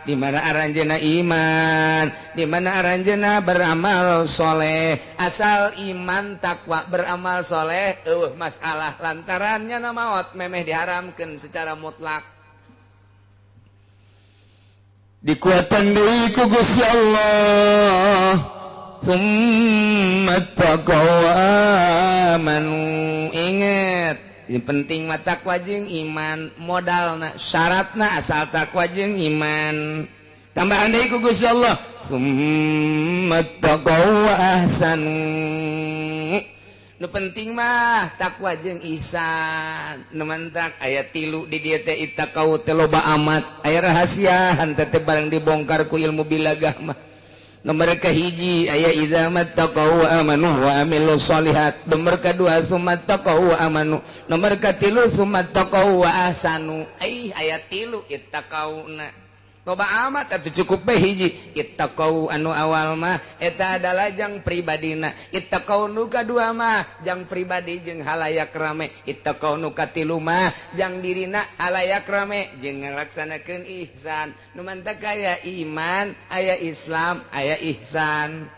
di mana aranjeunna iman, di mana aranjeunna beramal soleh. Asal iman takwa beramal soleh eueuh masalah lantarannya na maot memeh diharamkeun secara mutlak. Dikuatan deui ku Gusti Allah. Summa taqaw amanu. Inget, yang penting mah takwa jeung iman, modalna, syaratna asal takwa jeung iman. Tambahan deui ku Gusti Allah, summa taqaw wa ahsanu. Nu penting mah takwa jeung ihsan. Nu mantak aya tilu di dieu teh ittaqau teh loba amat. Aya rahasia henteu teh barang dibongkar ku ilmu bilagah mah. Nomor kahiji aya idza mattaqau wa amanu wa amilus sholihat. Nomor kadua summa taqau wa amanu. Nomor katilu summa taqau wa ahsanu. Ai aya tilu ittaqauna. Loba amat atuh cukup bae hiji. Ittaqau anu awal mah eta adalah jang pribadina. Ittaqau nu kadua mah jang pribadi jeung halayak rame. Ittaqau nu katilu mah jang dirina halayak rame jeung ngalaksanakeun ihsan. Nu mantak aya iman, aya Islam, aya ihsan,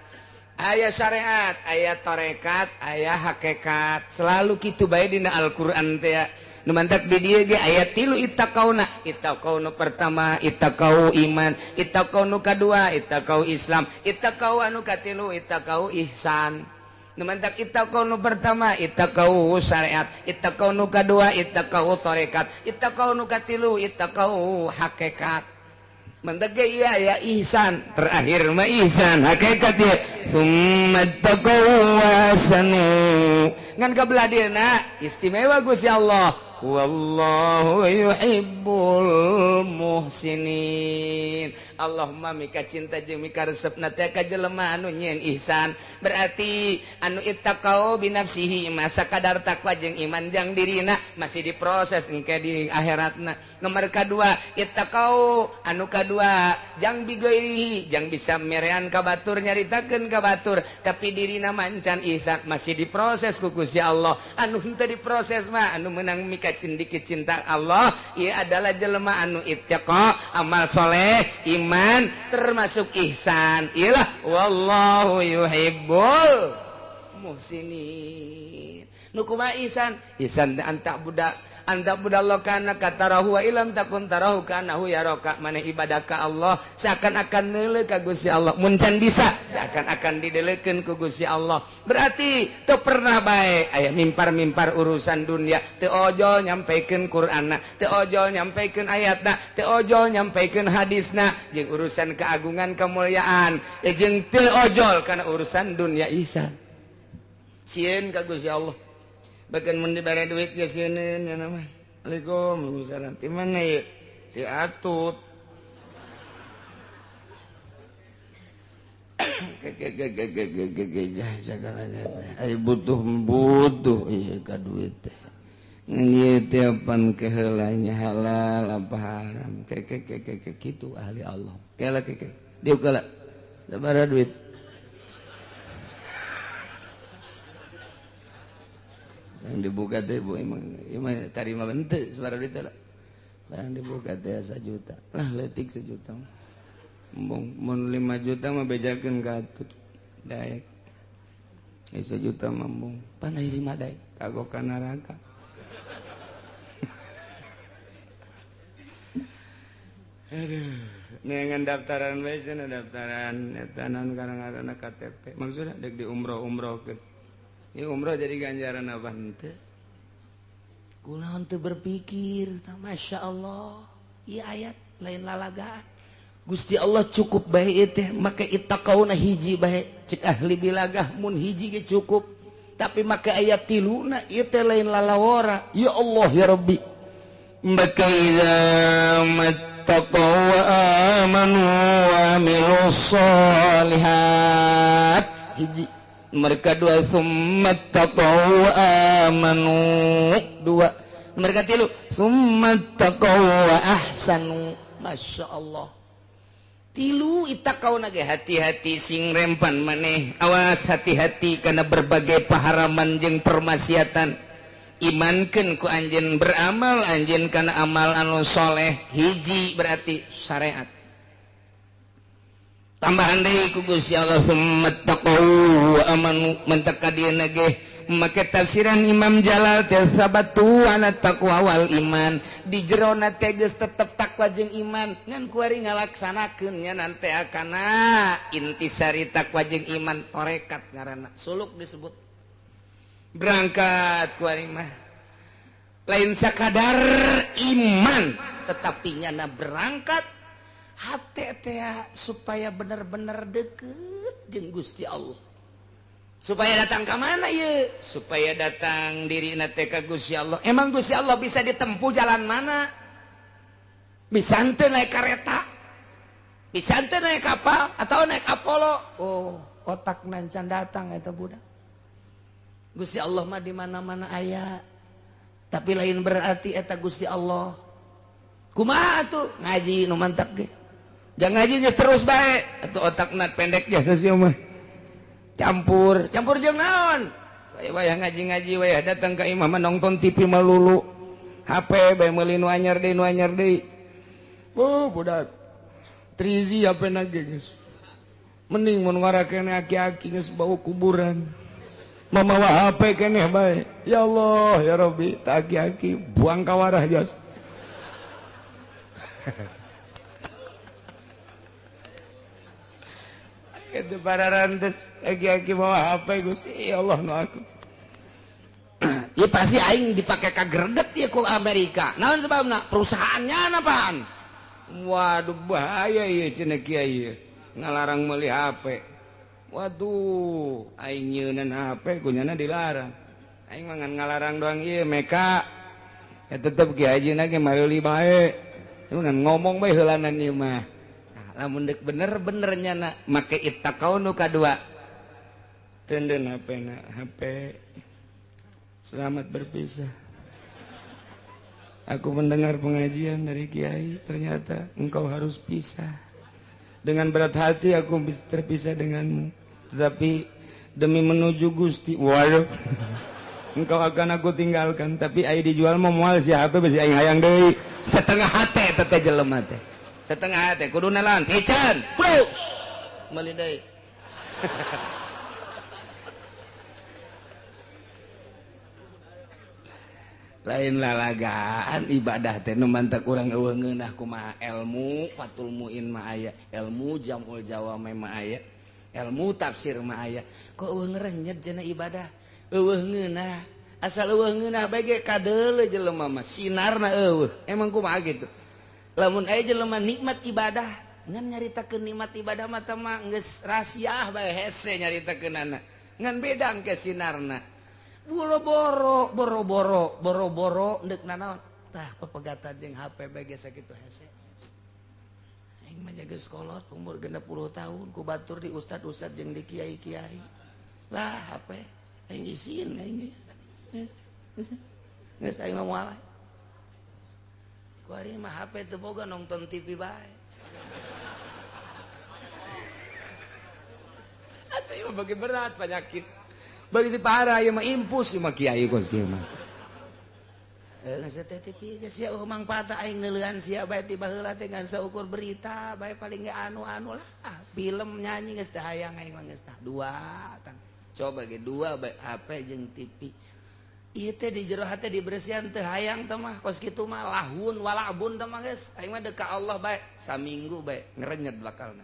aya syariat, aya tarekat, aya hakikat. Selalu kitu bae dina Al-Qur'an teh. Nu mantak di dieu ge aya tilu ittaqauna. Ittaqau nu pertama ittaqau iman, ittaqau nu kadua ittaqau Islam, ittaqau anu katilu ittaqau ihsan. Nu mantak ittaqau nu pertama ittaqau syariat, ittaqau nu kadua ittaqau tarekat, ittaqau nu katilu ittaqau hakikat. Mantak ge ieu aya ihsan, terakhir mah ihsan hakikat ieu. Summa taqau wa ahsanu. Ngan kabelah dieuna istimewa Gusti Allah. Wallahu yuhibbul muhsinin. Allahumma mika cinta jeung mika resepna teh ka jelema anu nyieun ihsan. Berarti anu ittaqau binafsihi masa kadar takwa jeung iman jang dirina masih diproses engke di akhiratna. Nomor kadua ittaqau anu kadua jang bigoirihi jang bisa merean ka batur nyaritakeun ka batur tapi dirina mancan ihsan masih diproses ku Gusti Allah. Anu henteu diproses mah anu meunang mika cindiki cinta Allah ieu adalah jelema anu ittaqa amal soleh iman termasuk ihsan. Iyalah wallahu yuhibbul muhsinin. Nu kumaha ihsan? Ihsan anta budak anta budallah kana katarahu wa ilam takun tarahu kanahu yaraka. Maneh ibadah ka Allah seakan-akan neuleuh ka Gusti Allah. Mun can bisa seakan-akan dideleukeun ku Gusti Allah. Berarti teu pernah bae aya mimpar-mimpar urusan dunia, teu ojol nyampikeun Qur'anna, teu ojol nyampikeun ayatna, teu ojol nyampikeun hadisna jeung urusan keagungan kemuliaan, jeung teu ojol kana urusan dunia ihsan. Sieun ka Gusti Allah. Bahkan mun dibere duit ge sieun nya mah. Waalaikumsalam. Ti mana ieu? Ti Atut. Ai butuh ieu ka duit teh. Ngan ieu teh pan keheulanya halal apa haram. Ke kitu ahli Allah. Kela ke. Dieu kela. Sabaraha duit? Yang dibuka teh bu emang emang tarima bente sabaraha duit lah. Barang dibuka teh 1 juta. Lah leutik 1 juta. Embung mun 5 juta mah bejakeun ka Atut. Daek. 1 juta mah embung. Pan aya 5 daek kagok ka neraka. Aduh, neangan daftaran bae cenah daftaran eta naon ngaranna KTP. Maksudna deuk di umroh-umrohkeun. Ini umroh jadi ganjaran apa henteu?
Kunaon teu berpikir, Masya Allah, ieu ayat lain lalagaan. Gusti Allah cukup bae ieu teh, make ittaqauna hiji bae. Cek ahli bilagah mun hiji ge cukup. Tapi make ayat tiluna ieu teh lain lalawara. Ya Allah ya Rabbi.
Maka idza mattaqaw wa amanu wa amilus sholihat.
Hiji.
Mereka dua summa taqaw wa amanu dua. Mereka tilu summa taqaw wa ahsanu.
Masya Allah.
Tilu itakau nage hati-hati sing rempan maneh, awas hati-hati karena berbagai paharaman jeung permaksiatan. Imankeun ku anjeun beramal anjeun kana amal anu soleh, hiji berarti syariat. Tambahan deui ku Gusti Allah summattaqau wa amanu mentak ka dieu ge make tafsiran Imam Jalal teh sabatu ana taqwa wal iman di jerona teh geus tetep takwa jeung iman ngan kuari ngalaksanakeun nya nante akana intisari takwa jeung iman torekat ngaranna suluk disebut berangkat kuari mah lain sakadar iman tetapi nyana berangkat hate teh supaya bener-bener deket jeung Gusti Allah. Supaya datang ke mana ya? Supaya datang diri nate ka Gusti Allah. Emang Gusti Allah bisa ditempuh jalan mana? Bisa henteu naik kereta? Bisa henteu naik kapal atau naik Apollo? Oh, otak nancan datang eta budak. Gusti Allah mah di mana-mana aya. Tapi lain berarti eta Gusti Allah. Kumaha atuh? Ngaji nu mantap ge. Jangan ngaji geus terus bae. Atuh otakna pendek jasa sia mah. Campur, campur jeung naon? Wayah ngaji-ngaji wayah datang ka imah mah nonton TV melulu. HP bae meuli nu anyar deui nu anyar deui. Oh, budak. Trizi HP na ge geus. Mending mun ngarakene aki-aki geus bau kuburan. Mamawa HP keneh bae. Ya Allah, ya Rabbi, tak aki-aki buang ka warah jas. Itu para rantes aki-aki bawa HP Gusti ya Allah nu aku. Ya pasti aing dipake ka greget ya ku Amerika. Naon sebabna? Perusahaannya apaan? Waduh bahaya ieu cenah kiai ngalarang meuli HP. Waduh, aing nyeunan HP kunyana dilarang. Aing mah ngan ngalarang doang ieu meka. Ya tetep kiai hajina ge meuli bae. Ngan ngomong bae heulanan ieu mah. Lamun dek bener-bener nyana make ittaqau nu kadua tenden HP na HP selamat berpisah. Aku mendengar pengajian dari kiai, ternyata engkau harus pisah. Dengan berat hati aku terpisah denganmu, tetapi demi menuju Gusti, waduh, engkau akan aku tinggalkan. Tapi ai dijual mah moal si HP besi aing hayang deui. Setengah hate teh jelema teh. Setengah hati kudu nalan pican plus meuli deui. Lain lalagaan ibadah teh nu mantak urang eueuh ngeunah kumaha ilmu Fathul Muin mah aya, ilmu Jamul Jawami mah aya, ilmu tafsir mah aya. Kok eueuh ngerenyet cenah ibadah? Eueuh ngeunah. Asal eueuh ngeunah bae ge kadeuleu jelema mah sinarna eueuh. Emang kumaha gitu? Lamun aya jelema nikmat ibadah ngan nyaritakeun nikmat ibadah mah teh mah geus rahasiah bae hese nyaritakeunana ngan beda engke sinarna boro-boro boro-boro boro-boro deuk nanaon tah pepegatan jeung HP bae geus sakitu hese. Aing mah geus kolot umur 60 tahun ku batur di ustad-ustad jeung di kiai-kiai lah HP aing isin aing geus aing mah moal. Kuari mah HP teu boga nonton TV bae. Atuh ieu bagi berat penyakit. Bagi parah ieu mah impus ieu mah kiai kos kieu mah. Geus teh TV geus sia mangfaat aing neuleuan sia bae ti baheula teh ngan saukur berita bae paling ge anu-anu lah. Film nyanyi geus teh hayang aing mah geus tah dua tang. Coba ge dua bae HP jeung TV. Ieu teh di jero hate dibersihan teu hayang teh mah kos kitu mah lahun walabun teh mah geus aing mah deuk ka Allah bae saminggu bae ngerenyet bakalna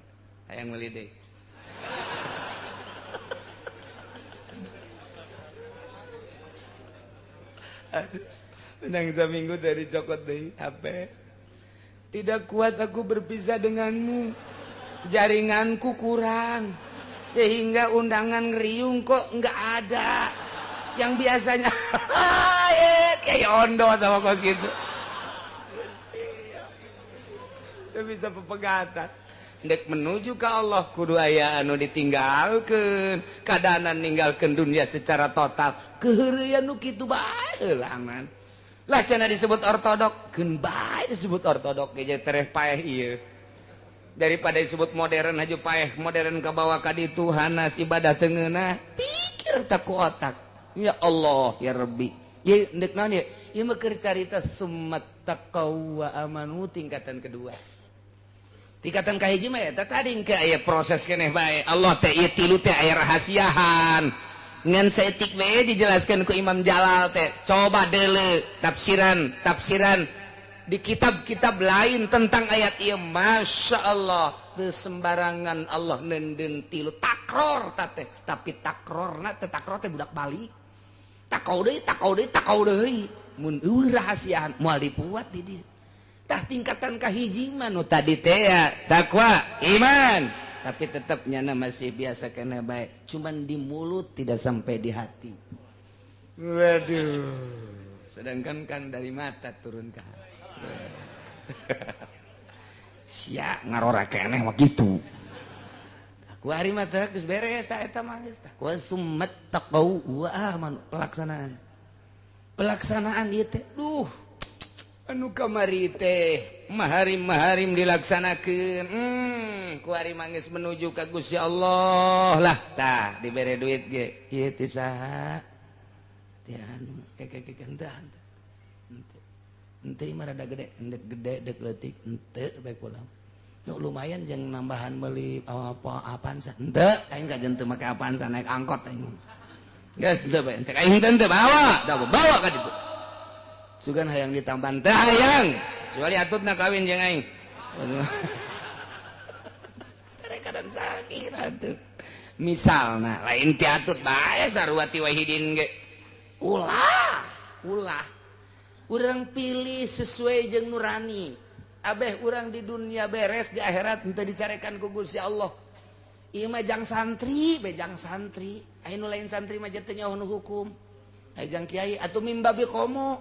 hayang meuli deui. Aduh, menang saminggu dari cokot deui HP. Tidak kuat aku berpisah denganmu. Jaringanku kurang sehingga undangan ngeriung kok enggak ada. Yang biasanya kayak ondo sama kos gitu. Itu bisa pepegatan. Ndek menuju ke Allah kudu aya anu ditinggalkeun, kadanan ninggalkeun dunia secara total. Keheureuyan nu kitu bae heulangan. Lah cenah disebut ortodok, keun bae disebut ortodok ge tereh paeh ieu. Daripada disebut modern aja paeh modern kabawa ka ditu hanas ibadah teu ngeunah. Pikir tak ku otak. Ya Allah ya Rabbi. Ye ndek naon ye? Ieu mah keur carita summat taqaw wa amanu tingkatan kedua. Tingkatan kahiji mah eta tadi engke aya proses keneh bae. Allah teh ieu tilu teh aya rahasiahan. Ngan saeutik bae dijelaskeun ku Imam Jalal teh. Coba deuleu tafsiran di kitab-kitab lain tentang ayat ieu, Masya Allah teu sembarangan Allah neundeun tilu takror teh, tapi takrorna teh takror teh budak balik. Takau deui, takau deui, takau deui. Mun eueuh rahasiaan moal dipuat di dieu. Tah tingkatan kahiji mah nu tadi teh ya, takwa, iman, tapi tetap nyana masih biasa kena bae, cuman di mulut tidak sampai di hati. Waduh, sedangkan kan dari mata turun ke hati. Sia ngarora keneh mah kitu. Ku ari mah teh geus beres ta eta mah geus tah. Wa summat taqau wa amanu, pelaksanaan. Pelaksanaan ieu teh duh anu kamari teh maharim-maharim dilaksanakeun. Ku ari mah geus menuju ka Gusti Allah lah tah dibere duit ge. Ieu teh saha? Teh anu keke henteu. Henteu mah rada gede, endek gede dek leutik henteu bae kula. Nu lumayan jeung nambahan meuli apa apaan sa. Henteu aing kajen teu make apaan sa naik angkot aing. Geus henteu bae cek aing henteu bawa, da bawa ka ditu. Sugan hayang ditambahan teh hayang. Kecuali atutna kawin jeung aing. Carekan sakit atuh. Misalna lain ti atut bae sarua ti Wahidin ge. Ulah, ulah. Urang pilih sesuai jeung nurani. Abeh urang di dunia beres, di akhirat henteu dicarekan ku Gusti Allah. Ieu mah jang santri, be jang santri. Aya nu lain santri mah teu nyaho nu hukum. Aya jang kiai atuh mimbabi komo.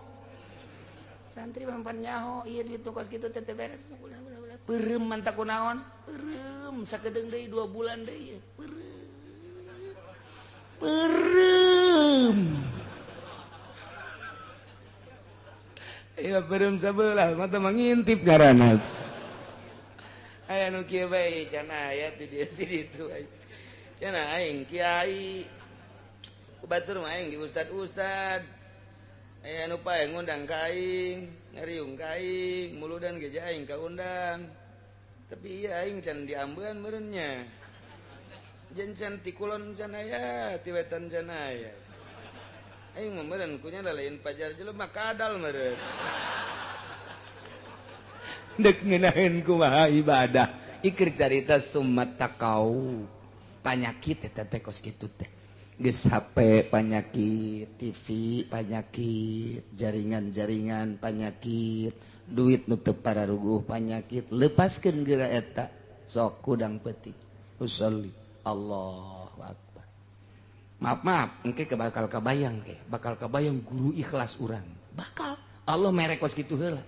Santri mah pan nyaho, ieu duit nu kos kitu teh teu beres. Ulah ulah ulah. Peureum mantap ku naon? Peureum sakedeung deui 2 bulan deui. Peureum. Peureum. Iya peureum sabelah mata mangintip ngaranna. Aya nu kieu bae cenah aya ti dieu ti ditu. Cenah aing kiai. Ku batur mah aing di ustad-ustad. Aya nu pae ngundang ka aing, ngariung ka aing, muludan ge aing kaundang. Tapi ieu aing can diambean meureun nya. Jeung can ti kulon can aya, ti wetan can aya. Aing mah meureun kunya lain pajar jelema kadal meureun. Dek ngeunaheun kumaha ibadah. Ikir carita summat taqau. Panyakit eta teh kos kitu teh. Geus HP panyakit, TV panyakit, jaringan-jaringan panyakit, duit nu teu pararuguh panyakit, lepaskeun geura eta sok kudang peuting. Usolli Allahu akbar. Maaf, engke bakal kabayang ke, bakal kabayang guru ikhlas urang. Bakal Allah mere kos kitu heula.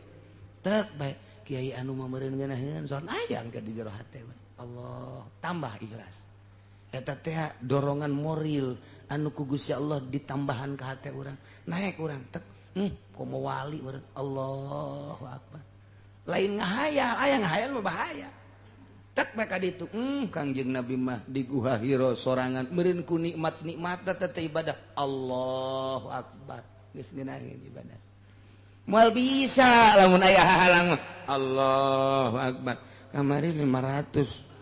Tek bae kiai anu mah meureun ngeunaheun son aya engke di jero hate. Allah tambah ikhlas. Eta teh dorongan moral anu ku Gusti Allah ditambahan ka hate urang. Naik urang tek, komo wali meureun. Allahu akbar. Lain ngahayal, aya ngahayal mah bahaya. Tek bae ka ditu, Kangjeng Nabi mah di Guha Hira sorangan meureun ku nikmat-nikmat teh ibadah. Allahu akbar. Geus ngeunaheun ibadah. Moal bisa lamun aya hahalang mah. Allahu akbar. Kamari 500.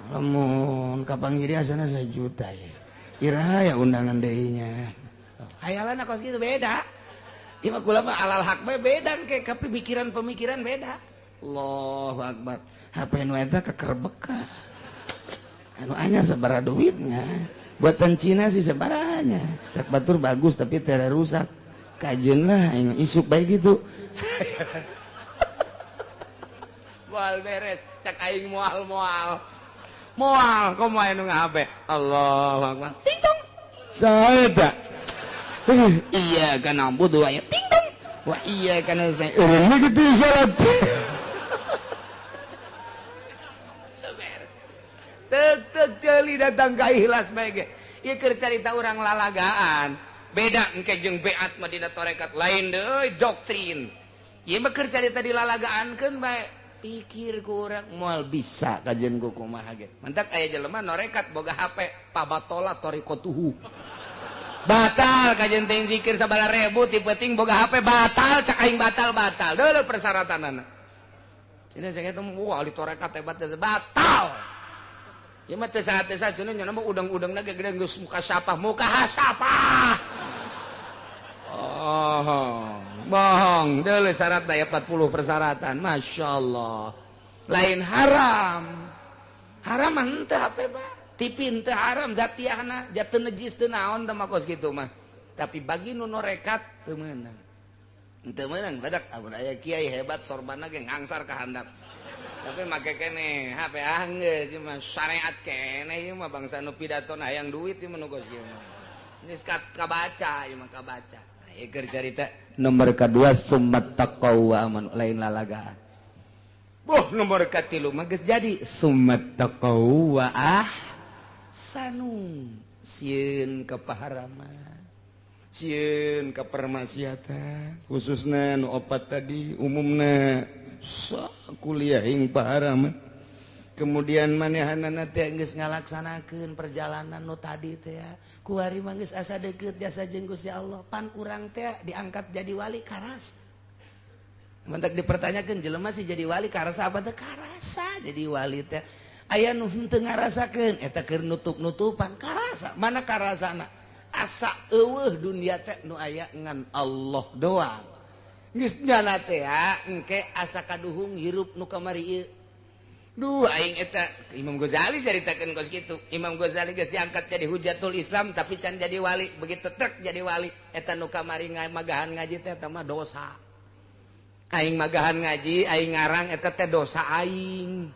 Lamun kapanggih asana 1 juta ya. Iraha ya undangan deui nya. Hayalan kos kitu beda. Ieu mah kula mah alal hak bae beda ke pemikiran-pemikiran beda. Allahu akbar. HP nu eta kekerbeka. Anu anyar sabaraha duitnya. Buatan Cina sih sabarahanya. Cak batur bagus tapi teu rusak. Kajeun lah aing isuk bae gitu. Moal beres, cak aing moal-moal. Moal komo aya nu ngahape. Allahu akbar. Ting tong. Saeta. Iya kana budu aya ting tong. Wa iya kana saya urang kitu salat. Tek ceuli datang ka ikhlas bae ge. Ieu keur carita urang lalagaan. Beda engke jeung beat mah dina tarekat lain deui doktrin. Ieu mah keur carita dilalagaankeun bae. Pikir ku urang moal bisa kajian ku kumaha ge. Mantak aya jelema norekat boga HP pabatola thoriqotuhu. Batal kajian teh zikir sabala ribu ti peuting boga HP batal cak aing batal batal. Deuleu persyaratanana. Cenah saya teh wah ahli tarekat hebat batal. Ieu mah teu saha-saha cenah nya mah udang-udangna ge gede geus muka sapah muka hasapah. Oh, bohong. Deuleu syarat daya 40 persyaratan. Masya Allah. Lain haram. Haram mah henteu HP mah. TV henteu haram zatiahna, jatuh najis teu naon teh mah kos kitu mah. Tapi bagi nu norekat teu meunang. Henteu meunang badak amun aya kiai hebat sorbanna ge ngangsar ka handap. Tapi make keneh HP anggeus ieu mah syariat keneh ieu mah bangsa nu pidato hayang duit ieu mah nu kos kieu mah. Geus kabaca ieu mah kabaca. Ieu carita nomor kedua summat taqaw wa amanu lain lalagaan. Boh nomor katilu mah geus jadi summat taqaw wa ahsanu. Sieun ka paharaman, sieun ka permaksiatan, khususna nu opat tadi umumna kuliah ing paharaman. Kemudian manehanana teh geus ngalaksanakeun perjalanan nu tadi teh kuari mah geus asa deukeut jasa jeung Gusti Allah pan urang teh diangkat jadi wali karas. Mantak dipertanyakeun jelema sih jadi wali karasa apa teh karasa jadi wali teh aya nu henteu ngarasakeun eta keur nutup-nutupan karasa mana karasana asa eueuh dunia teh nu aya ngan Allah doang geus nyana teh engke asa kaduhung hirup nu kamari ieu. Duh aing eta Imam Ghazali caritakeun kos kitu. Imam Ghazali geus diangkat jadi hujatul Islam tapi can jadi wali. Begitu trek jadi wali eta nu kamari magahan ngaji teh eta mah dosa. Aing magahan ngaji, aing ngarang eta teh dosa aing.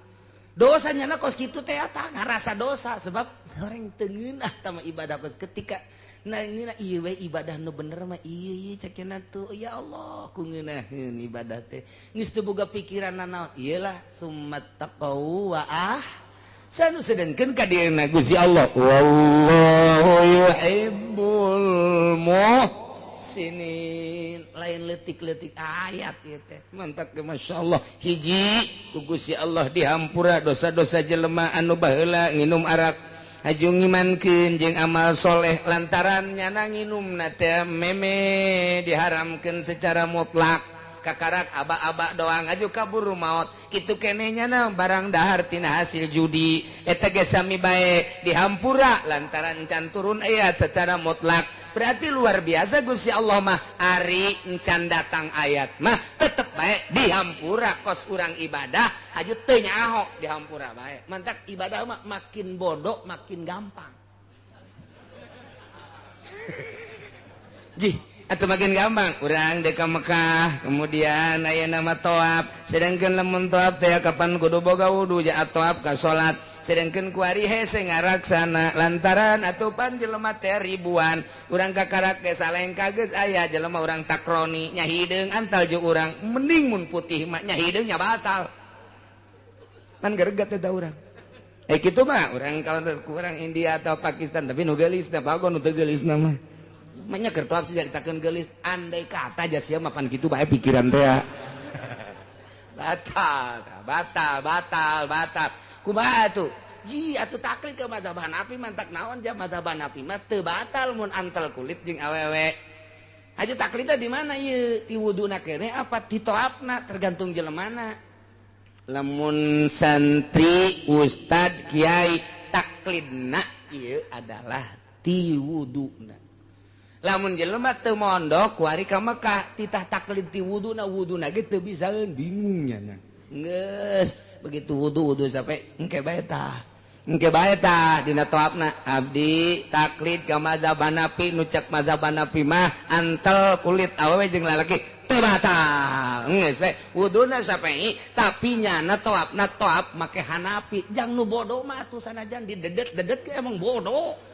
Dosa nyana kos kitu teh eta ngarasa dosa sebab orang teu ngeunah tah mah ibadah kos ketika nah ngeunah ieu we ibadah nu bener mah ieu ieu cekena tuh ya Allah ku ngeunaheun ibadah teh geus teu boga pikiran nanaon ieu lah summat taqaw wa ahsanu sedengkeun ka dieuna Gusti Allah wallahu yuhibbul muhsinin lain leutik-leutik ayat ieu teh mantak ge masyaallah hiji ku Gusti Allah dihampura dosa-dosa jelema anu baheula nginum arak haju ngimankeun jeung amal soleh lantaran nyana nginumna teh meme diharamkeun secara mutlak kakarak aba-aba doang aju kaburu maot kitu keneh nyana barang dahar tina hasil judi eta ge sami bae dihampura lantaran can turun ayat secara mutlak berarti luar biasa Gusti Allah mah ari encan datang ayat mah tetep bae dihampura kos urang ibadah aju teu nyaho dihampura bae mantak ibadah mah makin bodoh makin gampang jih atau makin gampang urang dek ka Mekah kemudian aya nama toab sedangkan lamun toab teh kapan kudu boga wudu ja toab ka salat sedangkan kuari hese ngaraksana lantaran atupan jelema teh ribuan urang kakarak ge salengka geus aya jelema urang takroni nya hideung antal jeung urang mending mun putih mah nya hideung nya batal kan geregat eta urang kitu mah urang kalau kurang India atau Pakistan tapi nu geulis teh bago nu teu geulis mah banyak kertoap sih ceritakan gelis andai kata aja siapa mapan gitu bae pikiran teh batal batal batal batal kumaha tuh ji atuh taklid ke mazhab Hanafi mantak naon ja mazhab Hanafi mah teu batal mun antel kulit jeung awewe aju taklidna di mana ieu ti wuduna keneh apa ti toapna tergantung jelemana lamun santri ustad kiai taklidna ieu adalah ti wuduna lamun jelema teu mondok kuari ka Mekah titah taklid ti wuduna wuduna ge teu bisaeun bingung nya geus begitu wudu wudu sampai engke bae tah engke bae tah dina toapna abdi taklid ka mazhab Hanafi nu cek mazhab Hanafi mah antel kulit awewe jeung lalaki teu batal geus bae wuduna sampai tapi nyana toapna toap make Hanafi jang nu bodoh mah atuh sanajan didedet-dedet ge emang bodoh.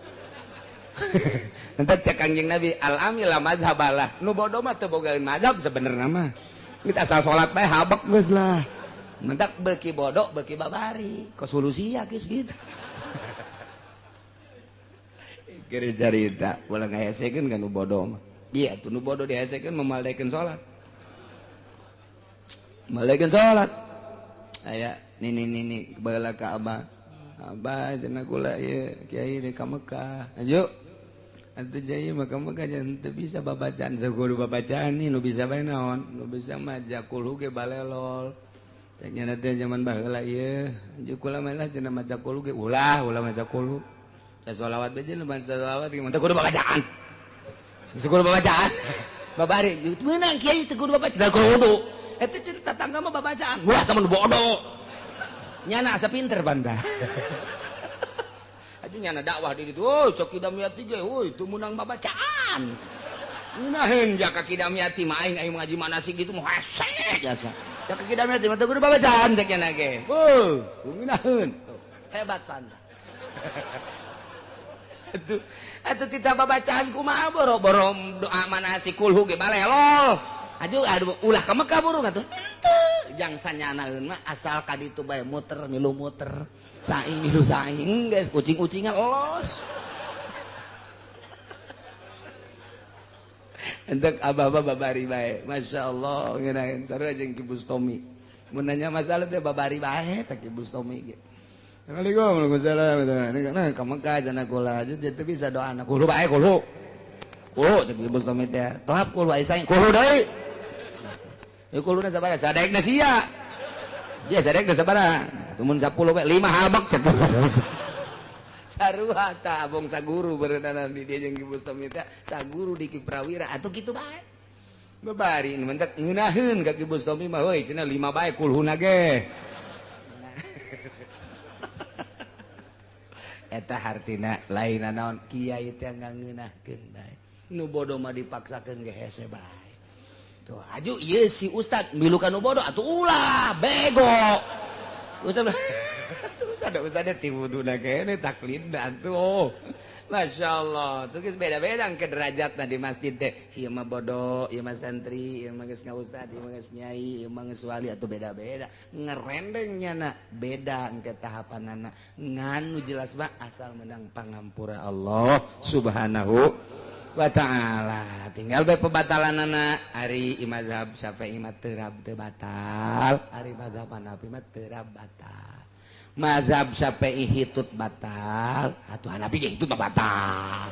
Entah cek Kangjeng Nabi al-amil la mazhabalah nu bodoh mah teu bogaeun mazhab sebenarnya mah geus asal salat bae habek geus lah mentak beuki bodoh beuki babari kosolusi ya geus gitu. Keur carita ulah ngahesekeun ka nu bodoh mah iya tuh nu bodoh dihesekeun memalekeun salat malekeun salat.
Aya nini-nini baheula ka abah. Abah cenah kula ieu kiai di ka Mekah. Aju. Atuh jai mah ka Mekah jan teu bisa babacaan, teu kudu babacaan nih nu bisa bae naon? Nu bisa mah jakul ge balelol. Cek nya teh zaman baheula ieu. Aju kula mah lah cenah maca kulu ge ulah, ulah maca kulu. Sasolawat bae jeung salawat ge teu kudu babacaan. Teu kudu babacaan. Babari meunang kiai teu kudu babacaan, teu kudu. Eta cerita tetangga mah babacaan. Wah, temen bodoh. Nyana asa pinter banda. Aduh nyana dakwah di ditu. Oh, cok Kidamyati ge, euy, teu meunang babacaan. Ngeunaheun jaka Kidamyati mah aing aing ngaji manasik gitu mah hese jasa. Jaka Kidamyati mah teu kudu babacaan cek nyana ge. Heuh, teu ngeunaheun. Hebat banda. Atuh, atuh tita babacaan kumaha boro-boro doa manasik kulhu ge balelol. Aduh, aduh ulah ka Mekah burung atuh. Henteu, jang sanyanaeun mah asal ka ditu bae muter milu muter, saing milu saing geus kucing-kucingan los. Entek abah-abah babari bae. Masyaallah ngeunaheun sarua jeung Ki Bustomi. Mun nanya masalah teh babari bae teh Ki Bustomi ge. Assalamualaikum warahmatullahi wabarakatuh. Nah, ka Mekah cenah kula teu bisa doana kulu bae kulu. Kulu cek Ki Bustomi teh. Tohap kulu aya saing kulu deui. Ya kuluna sabaraha? Sadaekna sia. Dia sadaekna sabaraha? Tumun 10 we 5 habak cek. Sarua ta abong saguru berenana di dia jeung Ki Bustomi teh, saguru di Ki Prawira atuh kitu bae. Babari nu mentek ngeunaheun ka Ki Bustomi mah heuy cenah 5 bae kulhuna ge. Eta hartina lain naon kiai teh ngangeunahkeun bae. Nu bodoh mah dipaksakeun ge hese bae. Tuh, aju ieu si ustad milu ka nu bodoh atuh ulah bego. Ustad tuh ustad ustad ti wuduna kene taklidna atuh. Masyaallah, tuh geus beda-beda ke derajatna di masjid teh. Ieu mah bodoh, ieu mah santri, ieu mah geus ngaustad, ieu mah geus nyai, ieu mah geus wali atuh beda-beda. Ngerendeng nyana beda engke tahapanana. Ngan nu jelas mah asal menang pangampura Allah Subhanahu wa ta'ala. Tinggal bae pebatalanana ari mazhab Syafi'i mah terab teu batal, ari mazhab Hanafi mah terab batal. Mazhab Syafi'i hitut batal, atuh Hanafi ge hitut mah batal.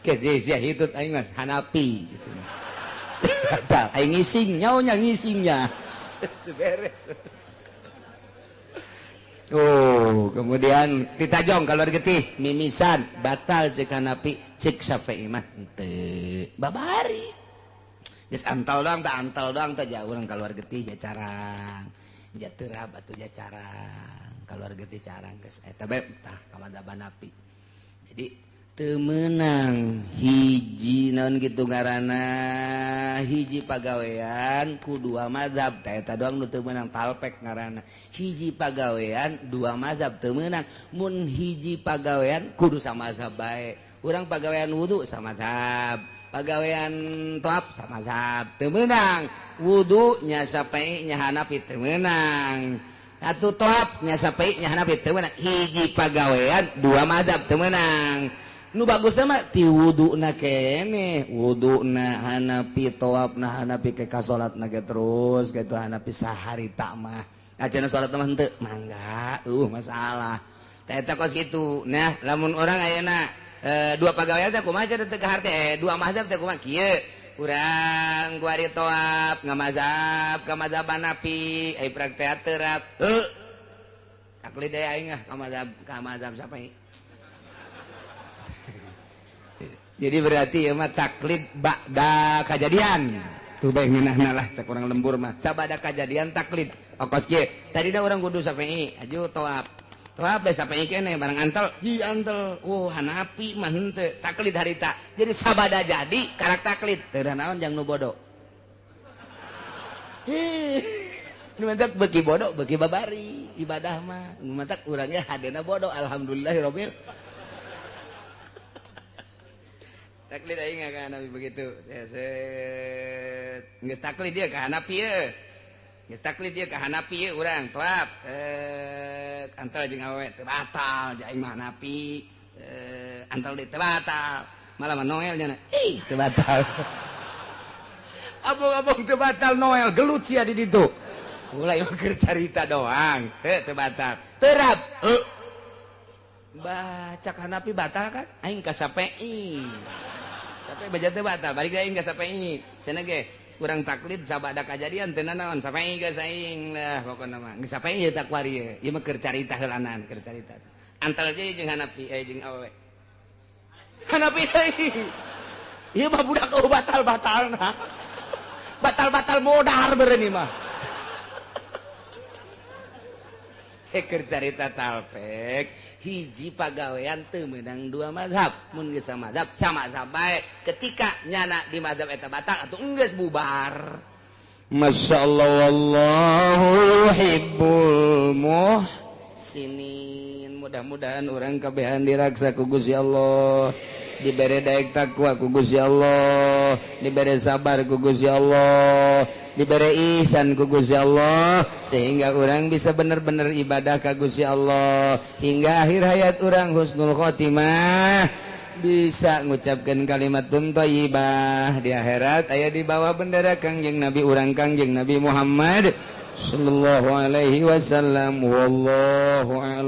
Ke sia hitut aing mah Hanafi. Batal aing ngising nyaonya ngisingnya. Geus beres. Oh, kemudian ditajong keluar getih mimisan batal cek Hanafi cek Syafi'i mah henteu. Babari. Geus antal doang tah antal doang tah jauh urang keluar getih ja carang. Ja terab atuh ja carang. Keluar getih carang geus eta bae tah ka mazhab Hanafi. Jadi teu meunang hiji naon kitu ngaranna hiji pagawean ku dua mazhab tah eta doang nu teu meunang talpek ngaranna. Hiji pagawean dua mazhab teu meunang. Mun hiji pagawean kudu samazhab bae. Urang pagawean wudu samazhab, pagawean toap samazhab teu meunang. Wudu nya Syafi'i nya Hanafi teu meunang. Atuh toap nya Syafi'i nya Hanafi teu meunang. Hiji pagawean dua mazhab teu meunang. Nu bagusna mah ti wuduna keneh, wuduna Hanafi, toapna Hanafi ke ka salatna ge terus kitu Hanafi saharita mah. Acan salat mah henteu, mangga, masalah. Tah eta kos kitu. Nah, lamun urang ayeuna dua pagawean teh kumaha cenah teu kaharte, dua mazhab teh kumaha kieu. Urang kuari toap ngamazhab ka mazhab Hanafi, ai praktek terap. Heuh. Taklid deui aing ah ka mazhab Syafi'i. Jadi berarti ya mah taklid ba'da kajadian. Tuh bae ngeunahna lah cek urang lembur mah. Sabada kajadian taklid. Okos kieu. Tadina urang kudu Syafi'i, aju toap. Toap bae Syafi'i keneh barang antel, ji antel. Oh, Hanafi mah henteu taklid harita. Jadi sabada jadi karak taklid. Teu naon jang nu bodoh. Hih. Nu mantak beuki bodoh, beuki babari ibadah mah. Nu mantak urangnya hadena bodoh. Alhamdulillahirabbil. Taklid aing ka Hanafi begitu. Set. Geus taklid ieu ka Hanafi ieu. Geus taklid ieu ka Hanafi ieu urang toap. Antal jeung awewe teu batal, aing mah Hanafi. Antal deui teu batal. Malah mah Noel nya. Ih, teu batal. Abong-abong teu batal Noel gelut sia di ditu.
Mulai keur carita doang, heuh teu batal. Terap. Heuh. Baca Hanafi batal kan? Aing ka Syafi'i. Syafi'i baca teu batal, balik aing ka Syafi'i. Cenah ge kurang taklid sabada kajadian teu nanaon Syafi'i geus aing lah pokona mah. Geus Syafi'i ieu tak kuari ieu. Ieu mah keur carita heulanan, keur carita. Antal je jeung Hanafi jeung awewe. Hanafi deui. Ieu mah budak batal-batalna. Batal-batal modar beureun ieu mah. Keur carita talpek hiji pagawean teu meunang dua mazhab mun geus samazhab samazhab bae ketika nyana di mazhab eta batal atuh enggeus bubar.
Masyaallah wallahu yuhibbul
muhsinin. Mudah-mudahan urang kabehan diraksa ku Gusti Allah, dibere daek takwa ku Gusti Allah, dibere sabar ku Gusti Allah, dibere ihsan ku Gusti Allah, sehingga orang bisa bener-bener ibadah ka Gusti Allah hingga akhir hayat orang husnul khotimah, bisa ngucapkan kalimat thayyibah di akhirat aya di bawah bendera Kangjeng Nabi urang Kangjeng Nabi Muhammad sallallahu alaihi wasallam. Wallahu a'lam.